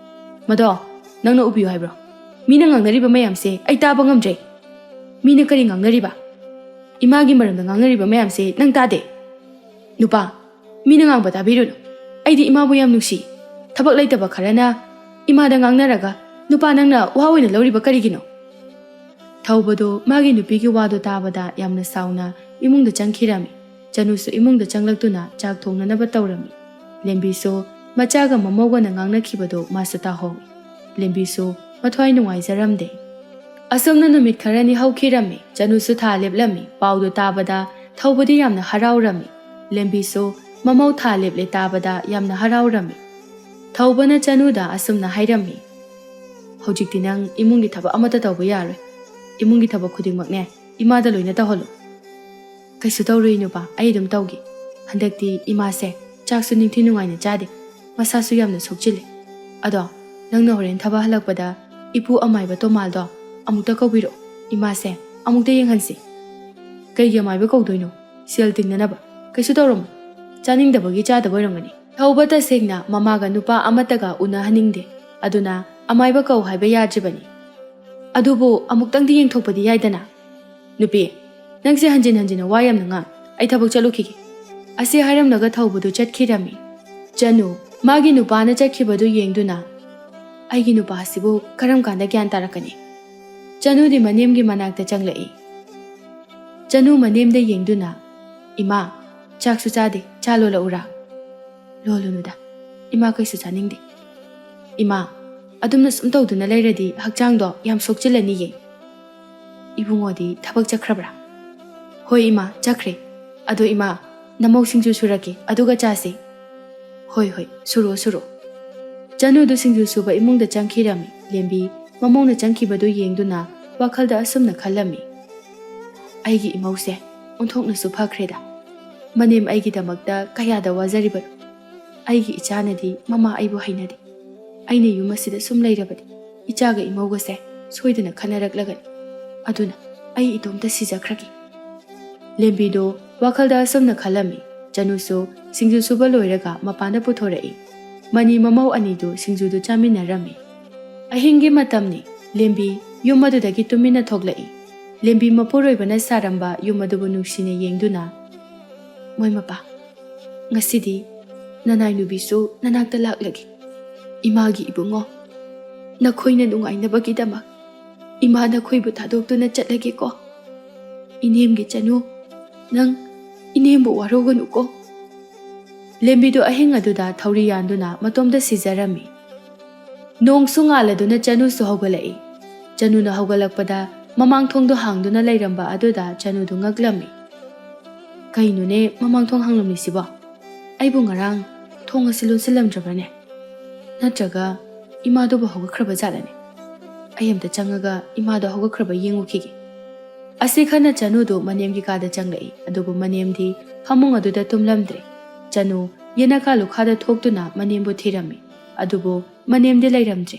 ꯃꯗꯣ ꯅꯪꯅ ꯎꯕꯤꯌꯨ ꯍꯥꯏꯕ꯭ꯔꯣ? ꯃꯤꯅ ꯉꯥꯡꯅꯔꯤꯕ ꯃꯌꯥꯝꯁꯦ ꯑꯩ ꯇꯥꯕ ꯉꯝꯗ꯭ꯔꯦ꯫ ꯃꯤꯅ ꯀꯔꯤ ꯉꯥꯡꯅꯔꯤꯕ? ꯏꯃꯥꯒꯤ ꯃꯔꯝꯗ ꯉꯥꯡꯅꯔꯤꯕ ꯃꯌꯥꯝꯁꯦ ꯅꯪ ꯇꯥꯗꯦ? ꯅꯨꯄꯥ, ꯃꯤꯅ ꯉꯥꯡꯕ ꯇꯥꯕꯤꯔꯨꯅꯨ꯫ ꯑꯩꯗꯤ ꯏꯃꯥꯕꯨ ꯌꯥꯝ ꯅꯨꯡꯁꯤ꯫ ꯊꯕꯛ ꯂꯩꯇꯕ ꯈꯔꯅ ꯏꯃꯥꯗ ꯉꯥꯡꯅꯔꯒ ꯅꯨꯄꯥ ꯅꯪꯅ ꯋꯥ ꯑꯣꯏꯅ ꯂꯧꯔꯤꯕ ꯀꯔꯤꯒꯤꯅꯣ? ꯊꯧꯕꯗꯣ ꯃꯥꯒꯤ ꯅꯨꯄꯤꯒꯤ ꯋꯥꯗꯣ ꯇꯥꯕꯗ ꯌꯥꯝꯅ ꯁꯥꯎꯅ ꯏꯃꯨꯡꯗ ꯆꯪꯈꯤꯔꯝꯃꯤ꯫ ꯆꯅꯨꯁꯨ ꯏꯃꯨꯡꯗ ꯆꯪꯂꯛꯇꯨꯅ ꯆꯥꯛ ꯊꯣꯡꯅꯅꯕ ꯇꯧꯔꯝꯃꯤ꯫ ꯂꯦꯝꯕꯤꯁꯨ ꯃꯆꯥꯒ ꯃꯃꯧꯒꯅ ꯉꯥꯡꯅꯈꯤꯕꯗꯣ ꯃꯥꯁꯨ ꯇꯥꯍꯧꯏ꯫ ꯂꯦꯝꯕꯤꯁꯨ ꯃꯊ꯭ꯋꯥꯏ ꯅꯨꯡꯉꯥꯏꯖꯔꯝꯗꯦ꯫ ꯑꯁꯨꯝꯅ ꯅꯨꯃꯤꯠ ꯈꯔꯅꯤ ꯍꯧꯈꯤꯔꯝꯃꯤ꯫ ꯆꯅꯨꯁꯨ ꯊꯥ ꯂꯦꯞꯂꯝꯃꯤ꯫ ꯄꯥꯎꯗꯨ ꯇꯥꯕꯗ ꯊꯧꯕꯗꯤ ꯌꯥꯝꯅ ꯍꯔꯥꯎꯔꯝꯃꯤ꯫ ꯂꯦꯝꯕꯤꯁꯨ ꯃꯃꯧ ꯊꯥ ꯂꯦꯞꯂꯦ ꯇꯥꯕꯗ ꯌꯥꯝꯅ ꯍꯔꯥꯎꯔꯝꯃꯤ꯫ ꯊꯧꯕꯅ ꯆꯅꯨꯗ ꯑꯁꯨꯝꯅ ꯍꯥꯏꯔꯝꯃꯤ, "ꯍꯧꯖꯤꯛꯇꯤ ꯅꯪ ꯏꯃꯨꯡꯒꯤ ꯊꯕꯛ ꯑꯃꯠꯇ ꯇꯧꯕ ꯌꯥꯔꯣꯏ꯫ ꯏꯃꯨꯡꯒꯤ ꯊꯕꯛ ꯈꯨꯗꯤꯡꯃꯛꯅꯦ, ꯏꯃꯥꯗ ꯂꯣꯏꯅ ꯇꯧꯍꯜꯂꯨ꯫" "ꯀꯩꯁꯨ ꯇꯧꯔꯨꯏ ꯅꯨꯄꯥ, ꯑꯩ ꯑꯗꯨꯝ ꯇꯧꯒꯦ꯫ ꯍꯟꯗꯛꯇꯤ ꯏꯃꯥꯁꯦ ꯆꯥꯛꯁꯨ ꯅꯤꯡꯊꯤ ꯅꯨꯡꯉꯥꯏꯅ ꯆꯥꯗꯦ, ꯃꯁꯥꯁꯨ ꯌꯥꯝꯅ ꯁꯣꯛꯆꯤꯜꯂꯦ꯫ ꯑꯗꯣ ꯅꯪꯅ ꯍꯣꯔꯦꯟ ꯊꯕꯛ ꯍꯜꯂꯛꯄꯗ ꯏꯄꯨ ꯑꯃꯥꯏꯕ ꯇꯣꯃꯥꯜꯗꯣ ꯑꯃꯨꯛꯇ ꯀꯧꯕꯤꯔꯛꯑꯣ, ꯏꯃꯥꯁꯦ ꯑꯃꯨꯛꯇ ꯌꯦꯡꯍꯟꯁꯤ꯫" "ꯀꯩꯒꯤ ꯑꯃꯥꯏꯕ ꯀꯧꯗꯣꯏꯅꯣ? ꯁꯦꯜ ꯇꯤꯡꯅꯅꯕ꯫ ꯀꯩꯁꯨ ꯇꯧꯔꯝꯃꯣꯏ꯫ ꯆꯥꯅꯤꯡꯗꯕꯒꯤ ꯆꯥꯗꯕ ꯑꯣꯏꯔꯝꯒꯅꯤ꯫" ꯊꯧꯕ ꯇꯁꯦꯡꯅ ꯃꯃꯥꯒ ꯅꯨꯄꯥ ꯑꯃꯠꯇꯒ ꯎꯅꯍꯟꯅꯤꯡꯗꯦ꯫ ꯑꯗꯨꯅ ꯑꯃꯥꯏꯕ ꯀꯧ ꯍꯥꯏꯕ ꯌꯥꯗ꯭ꯔꯤꯕꯅꯤ꯫ "ꯑꯗꯨꯕꯨ ꯑꯃꯨꯛꯇꯪꯗꯤ ꯌꯦꯡꯊꯣꯛꯄꯗꯤ ꯌꯥꯏꯗꯅ꯫ ꯅꯨꯄꯤ, ꯅꯪꯁꯦ ꯍꯟꯖꯤꯟ ꯍꯟꯖꯤꯟꯅ ꯋꯥ ꯌꯥꯝꯅ ꯉꯥꯡ꯫ ꯑꯩ ꯊꯕꯛ ꯆꯠꯂꯨꯈꯤꯒꯦ꯫" ꯑꯁꯤ ꯍꯥꯏꯔꯝꯂꯒ ꯊꯧꯕꯗꯨ ꯆꯠꯈꯤꯔꯝꯃꯤ꯫ ꯆꯅꯨ ꯃꯥꯒꯤ ꯅꯨꯄꯥꯅ ꯆꯠꯈꯤꯕꯗꯨ ꯌꯦꯡꯗꯨꯅ, "ꯑꯩꯒꯤ ꯅꯨꯄꯥꯁꯤꯕꯨ ꯀꯔꯝ ꯀꯥꯟꯗ ꯒ꯭ꯌꯥꯟ ꯇꯥꯔꯛꯀꯅꯤ?" ꯆꯅꯨꯗꯤ ꯃꯅꯦꯝꯒꯤ ꯃꯅꯥꯛꯇ ꯆꯪꯂꯛꯏ꯫ ꯆꯅꯨ ꯃꯅꯦꯝꯗ ꯌꯦꯡꯗꯨꯅ, "ꯏꯃꯥ, ꯆꯥꯛꯁꯨ ꯆꯥꯗꯦ, ꯆꯥ ꯂꯣꯜꯂꯛꯎꯔꯥ?" "ꯂꯣꯜꯂꯨꯅꯨꯗ, ꯏꯃꯥ ꯀꯩꯁꯨ ꯆꯥꯅꯤꯡꯗꯦ꯫" "ꯏꯃꯥ, ꯑꯗꯨꯝꯅ ꯁꯨꯝ ꯇꯧꯗꯨꯅ ꯂꯩꯔꯗꯤ ꯍꯛꯆꯥꯡꯗꯣ ꯌꯥꯝ ꯁꯣꯛꯆꯤꯜꯂꯅꯤꯌꯦ꯫" "ꯏꯕꯨꯡꯉꯣꯗꯤ ꯊꯕꯛ ꯆꯠꯈ꯭ꯔꯕ꯭ꯔꯥ?" "ꯍꯣꯏ ꯏꯃꯥ, ꯆꯠꯈ꯭ꯔꯦ꯫ ꯑꯗꯣ ꯏꯃꯥ, ꯅꯃꯧ ꯁꯤꯡꯖꯨ ꯁꯨꯔꯛꯀꯦ, ꯑꯗꯨꯒ ꯆꯥꯁꯤ꯫" "ꯍꯣꯏ, ꯍꯣꯏ, ꯁꯨꯔꯣ, ꯁꯨꯔꯣ꯫" ꯆꯅꯨꯗꯨ ꯁꯤꯡꯖꯨ ꯁꯨꯕ ꯏꯃꯨꯡꯗ ꯆꯪꯈꯤꯔꯝꯃꯤ꯫ ꯂꯦꯝꯕꯤ ꯃꯃꯧꯅ ꯆꯪꯈꯤꯕꯗꯨ ꯌꯦꯡꯗꯨꯅ ꯋꯥꯈꯜꯗ ꯑꯁꯨꯝꯅ ꯈꯜꯂꯝꯃꯤ, "ꯑꯩꯒꯤ ꯏꯃꯧꯁꯦ ꯑꯣꯟꯊꯣꯛꯅꯁꯨ ꯐꯈ꯭ꯔꯦꯗ꯫ ꯃꯅꯦꯝ ꯑꯩꯒꯤꯗꯃꯛꯇ ꯀꯌꯥꯗ ꯋꯥꯖꯔꯤꯕꯅꯣ꯫ ꯑꯩꯒꯤ ꯏꯆꯥꯅꯗꯤ ꯃꯃꯥ ꯑꯩꯕꯨ ꯍꯩꯅꯗꯦ꯫ ꯑꯩꯅ ꯌꯨꯝ ꯑꯁꯤꯗ ꯁꯨꯝ ꯂꯩꯔꯕꯗꯤ ꯏꯆꯥꯒ ꯏꯃꯧꯒꯁꯦ ꯁꯣꯏꯗꯅ ꯈꯠꯅꯔꯛꯂꯒꯅꯤ꯫ ꯑꯗꯨꯅ ꯑꯩ ꯏꯇꯣꯝꯇ ꯁꯤꯖꯈ꯭ꯔꯒꯦ꯫" ꯂꯦꯝꯕꯤꯗꯣ ꯋꯥꯈꯜꯗ ꯑꯁꯨꯝꯅ ꯈꯜꯂꯝꯃꯤ꯫ ꯆꯅꯨꯁꯨ ꯁꯤꯡꯖꯨ ꯁꯨꯕ ꯂꯣꯏꯔꯒ ꯃꯄꯥꯟꯗ ꯄꯨꯊꯣꯔꯛꯏ꯫ ꯃꯅꯤ ꯃꯃꯧ ꯑꯅꯤꯗꯨ ꯁꯤꯡꯖꯨꯗꯨ ꯆꯥꯃꯤꯟꯅꯔꯝꯃꯤ꯫ ꯑꯍꯤꯡꯒꯤ ꯃꯇꯝꯅꯤ꯫ ꯂꯦꯝꯕꯤ ꯌꯨꯝ ꯑꯗꯨꯗꯒꯤ ꯇꯨꯃꯤꯟꯅ ꯊꯣꯛꯂꯛꯏ꯫ ꯂꯦꯝꯕꯤ ꯃꯄꯨꯔꯣꯏꯕꯅ ꯁꯥꯔꯝꯕ ꯌꯨꯝ ꯑꯗꯨꯕꯨ ꯅꯨꯡꯁꯤꯅ ꯌꯦꯡꯗꯨꯅ, "ꯃꯣꯏ ꯃꯄꯥ, ꯉꯁꯤꯗꯤ ꯅꯅꯥꯏ ꯅꯨꯄꯤꯁꯨ ꯅꯅꯥꯛꯇ ꯂꯥꯛꯂꯒꯦ꯫ ꯏꯃꯥꯒꯤ ꯏꯕꯨꯡꯉꯣ, ꯅꯈꯣꯏꯅ ꯅꯨꯡꯉꯥꯏꯅꯕꯒꯤꯗꯃꯛ ꯏꯃꯥ ꯅꯈꯣꯏꯕꯨ ꯊꯥꯗꯣꯛꯇꯨꯅ ꯆꯠꯂꯒꯦꯀꯣ꯫ ꯏꯅꯦꯝꯒꯤ ꯆꯅꯨ, ꯅꯪ ꯏꯅꯦꯝꯕꯨ ꯋꯥꯔꯧꯒꯅꯨꯀꯣ꯫" ꯂꯦꯝꯕꯤꯗꯨ ꯑꯍꯤꯡ ꯑꯗꯨꯗ ꯊꯧꯔꯤ ꯌꯥꯟꯗꯨꯅ ꯃꯇꯣꯝꯇ ꯁꯤꯖꯔꯝꯃꯤ꯫ ꯅꯣꯡꯁꯨ ꯉꯥꯜꯂꯗꯨꯅ ꯆꯅꯨꯁꯨ ꯍꯧꯒꯠꯂꯛꯏ꯫ ꯆꯅꯨꯅ ꯍꯧꯒꯠꯂꯛꯄꯗ ꯃꯃꯥꯡ ꯊꯣꯡꯗꯣ ꯍꯥꯡꯗꯨꯅ ꯂꯩꯔꯝꯕ ꯑꯗꯨꯗ ꯆꯅꯨꯗꯨ ꯉꯛꯂꯝꯃꯤ꯫ "ꯀꯩꯅꯣꯅꯦ ꯃꯃꯥꯡ ꯊꯣꯡ ꯍꯥꯡꯂꯝꯃꯤꯁꯤꯕꯣ? ꯑꯩꯕꯨ ꯉꯔꯥꯡ ꯊꯣꯡ ꯑꯁꯤ ꯂꯣꯟꯁꯤꯜꯂꯝꯗ꯭ꯔꯕꯅꯦ? ꯅꯠꯇ꯭ꯔꯒ ꯏꯃꯥꯗꯨꯕꯨ ꯍꯧꯒꯠꯈ꯭ꯔꯕ ꯖꯥꯠꯂꯅꯦ? ꯑꯩ ꯑꯝꯇ ꯆꯪꯉꯒ ꯏꯃꯥꯗꯣ ꯍꯧꯒꯠꯈ꯭ꯔꯕ ꯌꯦꯡꯉꯨꯈꯤꯒꯦ꯫" ꯑꯁꯤ ꯈꯟꯅ ꯆꯅꯨꯗꯨ ꯃꯅꯦꯝꯒꯤ ꯀꯥꯗ ꯆꯪꯂꯛꯏ꯫ ꯑꯗꯨꯕꯨ ꯃꯅꯦꯝꯗꯤ ꯐꯃꯨꯡ ꯑꯗꯨꯗ ꯇꯨꯝꯂꯝꯗ꯭ꯔꯦ꯫ ꯆꯅꯨ ꯌꯦꯅꯈꯥ ꯂꯨꯈꯥꯗ ꯊꯣꯛꯇꯨꯅ ꯃꯅꯦꯝꯕꯨ ꯊꯤꯔꯝꯃꯤ꯫ ꯑꯗꯨꯕꯨ ꯃꯅꯦꯝꯗꯤ ꯂꯩꯔꯝꯗ꯭ꯔꯦ꯫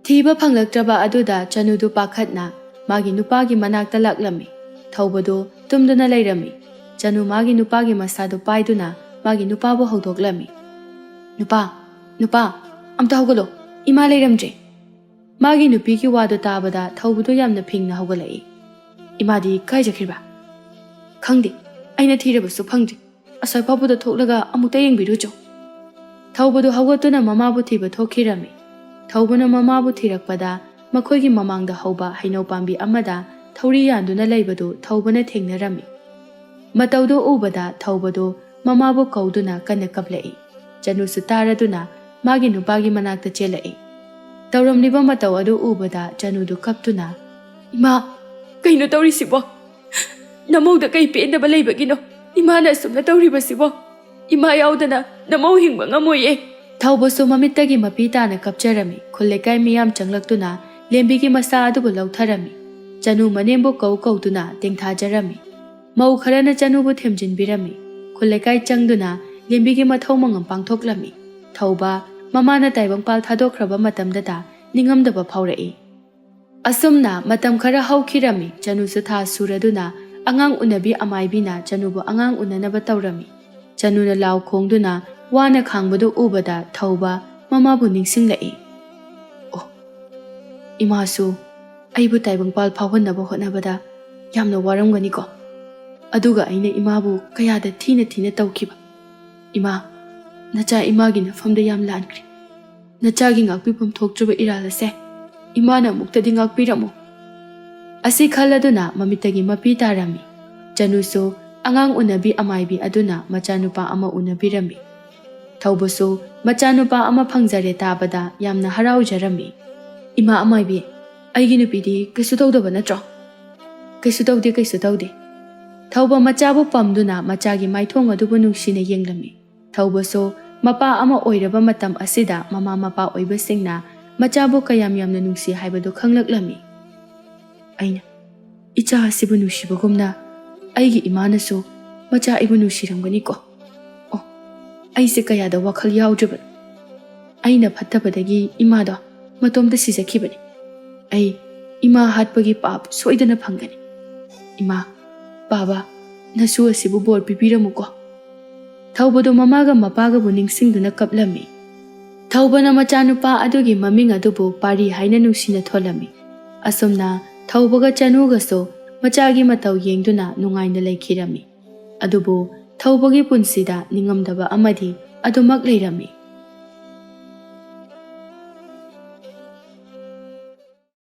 ꯊꯤꯕ ꯐꯪꯂꯛꯇ꯭ꯔꯕ ꯑꯗꯨꯗ ꯆꯅꯨꯗꯨ ꯄꯥꯈꯠꯅ ꯃꯥꯒꯤ ꯅꯨꯄꯥꯒꯤ ꯃꯅꯥꯛꯇ ꯂꯥꯛꯂꯝꯃꯤ꯫ ꯊꯧꯕꯗꯨ ꯇꯨꯝꯗꯨꯅ ꯂꯩꯔꯝꯃꯤ꯫ ꯆꯅꯨ ꯃꯥꯒꯤ ꯅꯨꯄꯥꯒꯤ ꯃꯁꯥꯗꯨ ꯄꯥꯏꯗꯨꯅ ꯃꯥꯒꯤ ꯅꯨꯄꯥꯕꯨ ꯍꯧꯗꯣꯛꯂꯝꯃꯤ꯫ "ꯅꯨꯄꯥ, ꯅꯨꯄꯥ, ꯑꯝꯇ ꯍꯧꯒꯠꯂꯣ, ꯏꯃꯥ ꯂꯩꯔꯝꯗ꯭ꯔꯦ꯫" ꯃꯥꯒꯤ ꯅꯨꯄꯤꯒꯤ ꯋꯥꯗꯨ ꯇꯥꯕꯗ ꯊꯧꯕꯗꯨ ꯌꯥꯝꯅ ꯐꯤꯡꯅ ꯍꯧꯒꯠꯂꯛꯏ꯫ "ꯏꯃꯥꯗꯤ ꯀꯥꯏ ꯆꯠꯈ꯭ꯔꯤꯕ?" "ꯈꯪꯗꯦ, ꯑꯩꯅ ꯊꯤꯔꯕꯁꯨ ꯐꯪꯗ꯭ꯔꯤ꯫ ꯑꯁ꯭ꯋꯥꯏ ꯐꯥꯎꯕꯗ ꯊꯣꯛꯂꯒ ꯑꯃꯨꯛꯇ ꯌꯦꯡꯕꯤꯔꯨꯆꯣ꯫" ꯊꯧꯕꯗꯨ ꯍꯧꯒꯠꯇꯨꯅ ꯃꯃꯥꯕꯨ ꯊꯤꯕ ꯊꯣꯛꯈꯤꯔꯝꯃꯤ꯫ ꯊꯧꯕꯅ ꯃꯃꯥꯕꯨ ꯊꯤꯔꯛꯄꯗ ꯃꯈꯣꯏꯒꯤ ꯃꯃꯥꯡꯗ ꯍꯧꯕ ꯍꯩꯅꯧ ꯄꯥꯝꯕꯤ ꯑꯃꯗ ꯊꯧꯔꯤ ꯌꯥꯟꯗꯨꯅ ꯂꯩꯕꯗꯨ ꯊꯧꯕꯅ ꯊꯦꯡꯅꯔꯝꯃꯤ꯫ ꯃꯇꯧꯗꯨ ꯎꯕꯗ ꯊꯧꯕꯗꯨ ꯃꯃꯥꯕꯨ ꯀꯧꯗꯨꯅ ꯀꯟꯅ ꯀꯞꯂꯛꯏ꯫ ꯆꯅꯨꯁꯨ ꯇꯥꯔꯗꯨꯅ ꯃꯥꯒꯤ ꯅꯨꯄꯥꯒꯤ ꯃꯅꯥꯛꯇ ꯆꯦꯜꯂꯛꯏ꯫ ꯇꯧꯔꯝꯂꯤꯕ ꯃꯇꯧ ꯑꯗꯨ ꯎꯕꯗ ꯆꯅꯨꯗꯨ ꯀꯞꯇꯨꯅ, "ꯏꯃꯥ, ꯀꯩꯅꯣ ꯇꯧꯔꯤꯁꯤꯕꯣ? ꯅꯃꯧꯗ ꯀꯩ ꯄꯦꯟꯗꯕ ꯂꯩꯕꯒꯤꯅꯣ ꯏꯃꯥꯅ ꯑꯁꯨꯝꯅ ꯇꯧꯔꯤꯕꯁꯤꯕꯣ? ꯏꯃꯥ ꯌꯥꯎꯗꯅ ꯅꯃꯧ ꯍꯤꯡꯕ ꯉꯝꯃꯣꯏꯌꯦ꯫" ꯊꯧꯕꯁꯨ ꯃꯃꯤꯠꯇꯒꯤ ꯃꯄꯤ ꯇꯥꯅ ꯀꯞꯆꯔꯝꯃꯤ꯫ ꯈꯨꯜ ꯂꯩꯀꯥꯏ ꯃꯤꯌꯥꯝ ꯆꯪꯂꯛꯇꯨꯅ ꯂꯦꯝꯕꯤꯒꯤ ꯃꯁꯥ ꯑꯗꯨꯕꯨ ꯂꯧꯊꯔꯝꯃꯤ꯫ ꯆꯅꯨ ꯃꯅꯦꯝꯕꯨ ꯀꯧ ꯀꯧꯗꯨꯅ ꯇꯦꯡꯊꯥꯖꯔꯝꯃꯤ꯫ ꯃꯧ ꯈꯔꯅ ꯆꯅꯨꯕꯨ ꯊꯦꯝꯖꯤꯟꯕꯤꯔꯝꯃꯤ꯫ ꯈꯨꯜ ꯂꯩꯀꯥꯏ ꯆꯪꯗꯨꯅ ꯂꯦꯝꯕꯤꯒꯤ ꯃꯊꯧ ꯃꯉꯝ ꯄꯥꯡꯊꯣꯛꯂꯝꯃꯤ꯫ ꯊꯧꯕ ꯃꯃꯥꯅ ꯇꯥꯏꯕꯪꯄꯥꯜ ꯊꯥꯗꯣꯛꯈ꯭ꯔꯕ ꯃꯇꯝꯗꯇ ꯅꯤꯡꯉꯝꯗꯕ ꯐꯥꯎꯔꯛꯏ꯫ ꯑꯁꯨꯝꯅ ꯃꯇꯝ ꯈꯔ ꯍꯧꯈꯤꯔꯝꯃꯤ꯫ ꯆꯅꯨꯁꯨ ꯊꯥ ꯁꯨꯔꯗꯨꯅ ꯑꯉꯥꯡ ꯎꯅꯕꯤ ꯑꯃꯥꯏꯕꯤꯅ ꯆꯅꯨꯕꯨ ꯑꯉꯥꯡ ꯎꯅꯅꯕ ꯇꯧꯔꯝꯃꯤ꯫ ꯆꯅꯨꯅ ꯂꯥꯎ ꯈꯣꯡꯗꯨꯅ ꯋꯥꯅ ꯈꯥꯡꯕꯗꯨ ꯎꯕꯗ ꯊꯧꯕ ꯃꯃꯥꯕꯨ ꯅꯤꯡꯁꯤꯡꯂꯛꯏ꯫ "ꯑꯣ, ꯏꯃꯥꯁꯨ ꯑꯩꯕꯨ ꯇꯥꯏꯕꯪꯄꯥꯜ ꯐꯥꯎꯍꯟꯅꯕ ꯍꯣꯠꯅꯕꯗ ꯌꯥꯝꯅ ꯋꯥꯔꯝꯒꯅꯤꯀꯣ꯫ ꯑꯗꯨꯒ ꯑꯩꯅ ꯏꯃꯥꯕꯨ ꯀꯌꯥꯗ ꯊꯤꯅ ꯊꯤꯅ ꯇꯧꯈꯤꯕ꯫ "ꯏꯃꯥ, ꯅꯆꯥ ꯏꯃꯥꯒꯤ ꯅꯐꯝꯗ ꯌꯥꯝ ꯂꯥꯟꯈ꯭ꯔꯦ꯫ ꯅꯆꯥꯒꯤ ꯉꯥꯛꯄꯤꯐꯝ ꯊꯣꯛꯇ꯭ꯔꯕ ꯏꯔꯥꯜ ꯑꯁꯦ ꯏꯃꯥꯅ ꯑꯃꯨꯛꯇꯗꯤ ꯉꯥꯛꯄꯤꯔꯝꯃꯨ"꯫ ꯑꯁꯤ ꯈꯜꯂꯗꯨꯅ ꯃꯃꯤꯠꯇꯒꯤ ꯃꯄꯤ ꯇꯥꯔꯝꯃꯤ꯫ ꯆꯅꯨꯁꯨ ꯑꯉꯥꯡ ꯎꯅꯕꯤ ꯑꯃꯥꯏꯕꯤ ꯑꯗꯨꯅ ꯃꯆꯥꯅꯨꯄꯥ ꯑꯃ ꯎꯅꯕꯤꯔꯝꯃꯤ꯫ ꯊꯧꯕꯁꯨ ꯃꯆꯥꯅꯨꯄꯥ ꯑꯃ ꯐꯪꯖꯔꯦ ꯇꯥꯕꯗ ꯌꯥꯝꯅ ꯍꯔꯥꯎꯖꯔꯝꯃꯤ꯫ "ꯏꯃꯥ ꯑꯃꯥꯏꯕꯤ, ꯑꯩꯒꯤ ꯅꯨꯄꯤꯗꯤ ꯀꯩꯁꯨ ꯇꯧꯗꯕ ꯅꯠꯇ꯭ꯔꯣ?" "ꯀꯩꯁꯨ ꯇꯧꯗꯦ, ꯀꯩꯁꯨ ꯇꯧꯗꯦ"꯫ ꯊꯧꯕ ꯃꯆꯥꯕꯨ ꯄꯝꯗꯨꯅ ꯃꯆꯥꯒꯤ ꯃꯥꯏꯊꯣꯡ ꯑꯗꯨꯕꯨ ꯅꯨꯡꯁꯤꯅ ꯌꯦꯡꯂꯝꯃꯤ꯫ ꯊꯧꯕꯁꯨ ꯃꯄꯥ ꯑꯃ ꯑꯣꯏꯔꯕ ꯃꯇꯝ ꯑꯁꯤꯗ ꯃꯃꯥ ꯃꯄꯥ ꯑꯣꯏꯕꯁꯤꯡꯅ ꯃꯆꯥꯕꯨ ꯀꯌꯥꯝ ꯌꯥꯝꯅ ꯅꯨꯡꯁꯤ ꯍꯥꯏꯕꯗꯨ ꯈꯪꯂꯛꯂꯝꯃꯤ꯫ "ꯑꯩꯅ ꯏꯆꯥ ꯑꯁꯤꯕꯨ ꯅꯨꯡꯁꯤꯕꯒꯨꯝꯅ ꯑꯩꯒꯤ ꯏꯃꯥꯅꯁꯨ ꯃꯆꯥ ꯑꯩꯕꯨ ꯅꯨꯡꯁꯤꯔꯝꯒꯅꯤꯀꯣ꯫ ꯑꯣ, ꯑꯩꯁꯦ ꯀꯌꯥꯗ ꯋꯥꯈꯜ ꯌꯥꯎꯗ꯭ꯔꯤꯕꯅꯣ꯫ ꯑꯩꯅ ꯐꯠꯇꯕꯗꯒꯤ ꯏꯃꯥꯗꯣ ꯃꯇꯣꯝꯇ ꯁꯤꯖꯈꯤꯕꯅꯤ꯫ ꯑꯩ ꯏꯃꯥ ꯍꯥꯠꯄꯒꯤ ꯄꯥꯞ ꯁꯣꯏꯗꯅ ꯐꯪꯒꯅꯤ꯫ ꯏꯃꯥ, ꯄꯥꯕ, ꯅꯁꯨ ꯑꯁꯤꯕꯨ ꯕꯣꯔ ꯄꯤꯕꯤꯔꯝꯃꯨꯀꯣ"꯫ ꯊꯧꯕꯗꯨ ꯃꯃꯥꯒ ꯃꯄꯥꯒꯕꯨ ꯅꯤꯡꯁꯤꯡꯗꯨꯅ ꯀꯞꯂꯝꯃꯤ꯫ ꯊꯧꯕꯅ ꯃꯆꯥꯅꯨꯄꯥ ꯑꯗꯨꯒꯤ ꯃꯃꯤꯡ ꯑꯗꯨꯕꯨ ꯄꯥꯔꯤ ꯍꯥꯏꯅ ꯅꯨꯡꯁꯤꯅ ꯊꯣꯜꯂꯝꯃꯤ꯫ ꯑꯁꯨꯝꯅ ꯊꯧꯕꯒ ꯆꯅꯨꯒꯁꯨ ꯃꯆꯥꯒꯤ ꯃꯇꯧ ꯌꯦꯡꯗꯨꯅ ꯅꯨꯡꯉꯥꯏꯅ ꯂꯩꯈꯤꯔꯝꯃꯤ꯫ ꯑꯗꯨꯕꯨ ꯊꯧꯕꯒꯤ ꯄꯨꯟꯁꯤꯗ ꯅꯤꯡꯉꯝꯗꯕ ꯑꯃꯗꯤ ꯑꯗꯨꯃꯛ ꯂꯩꯔꯝꯃꯤ꯫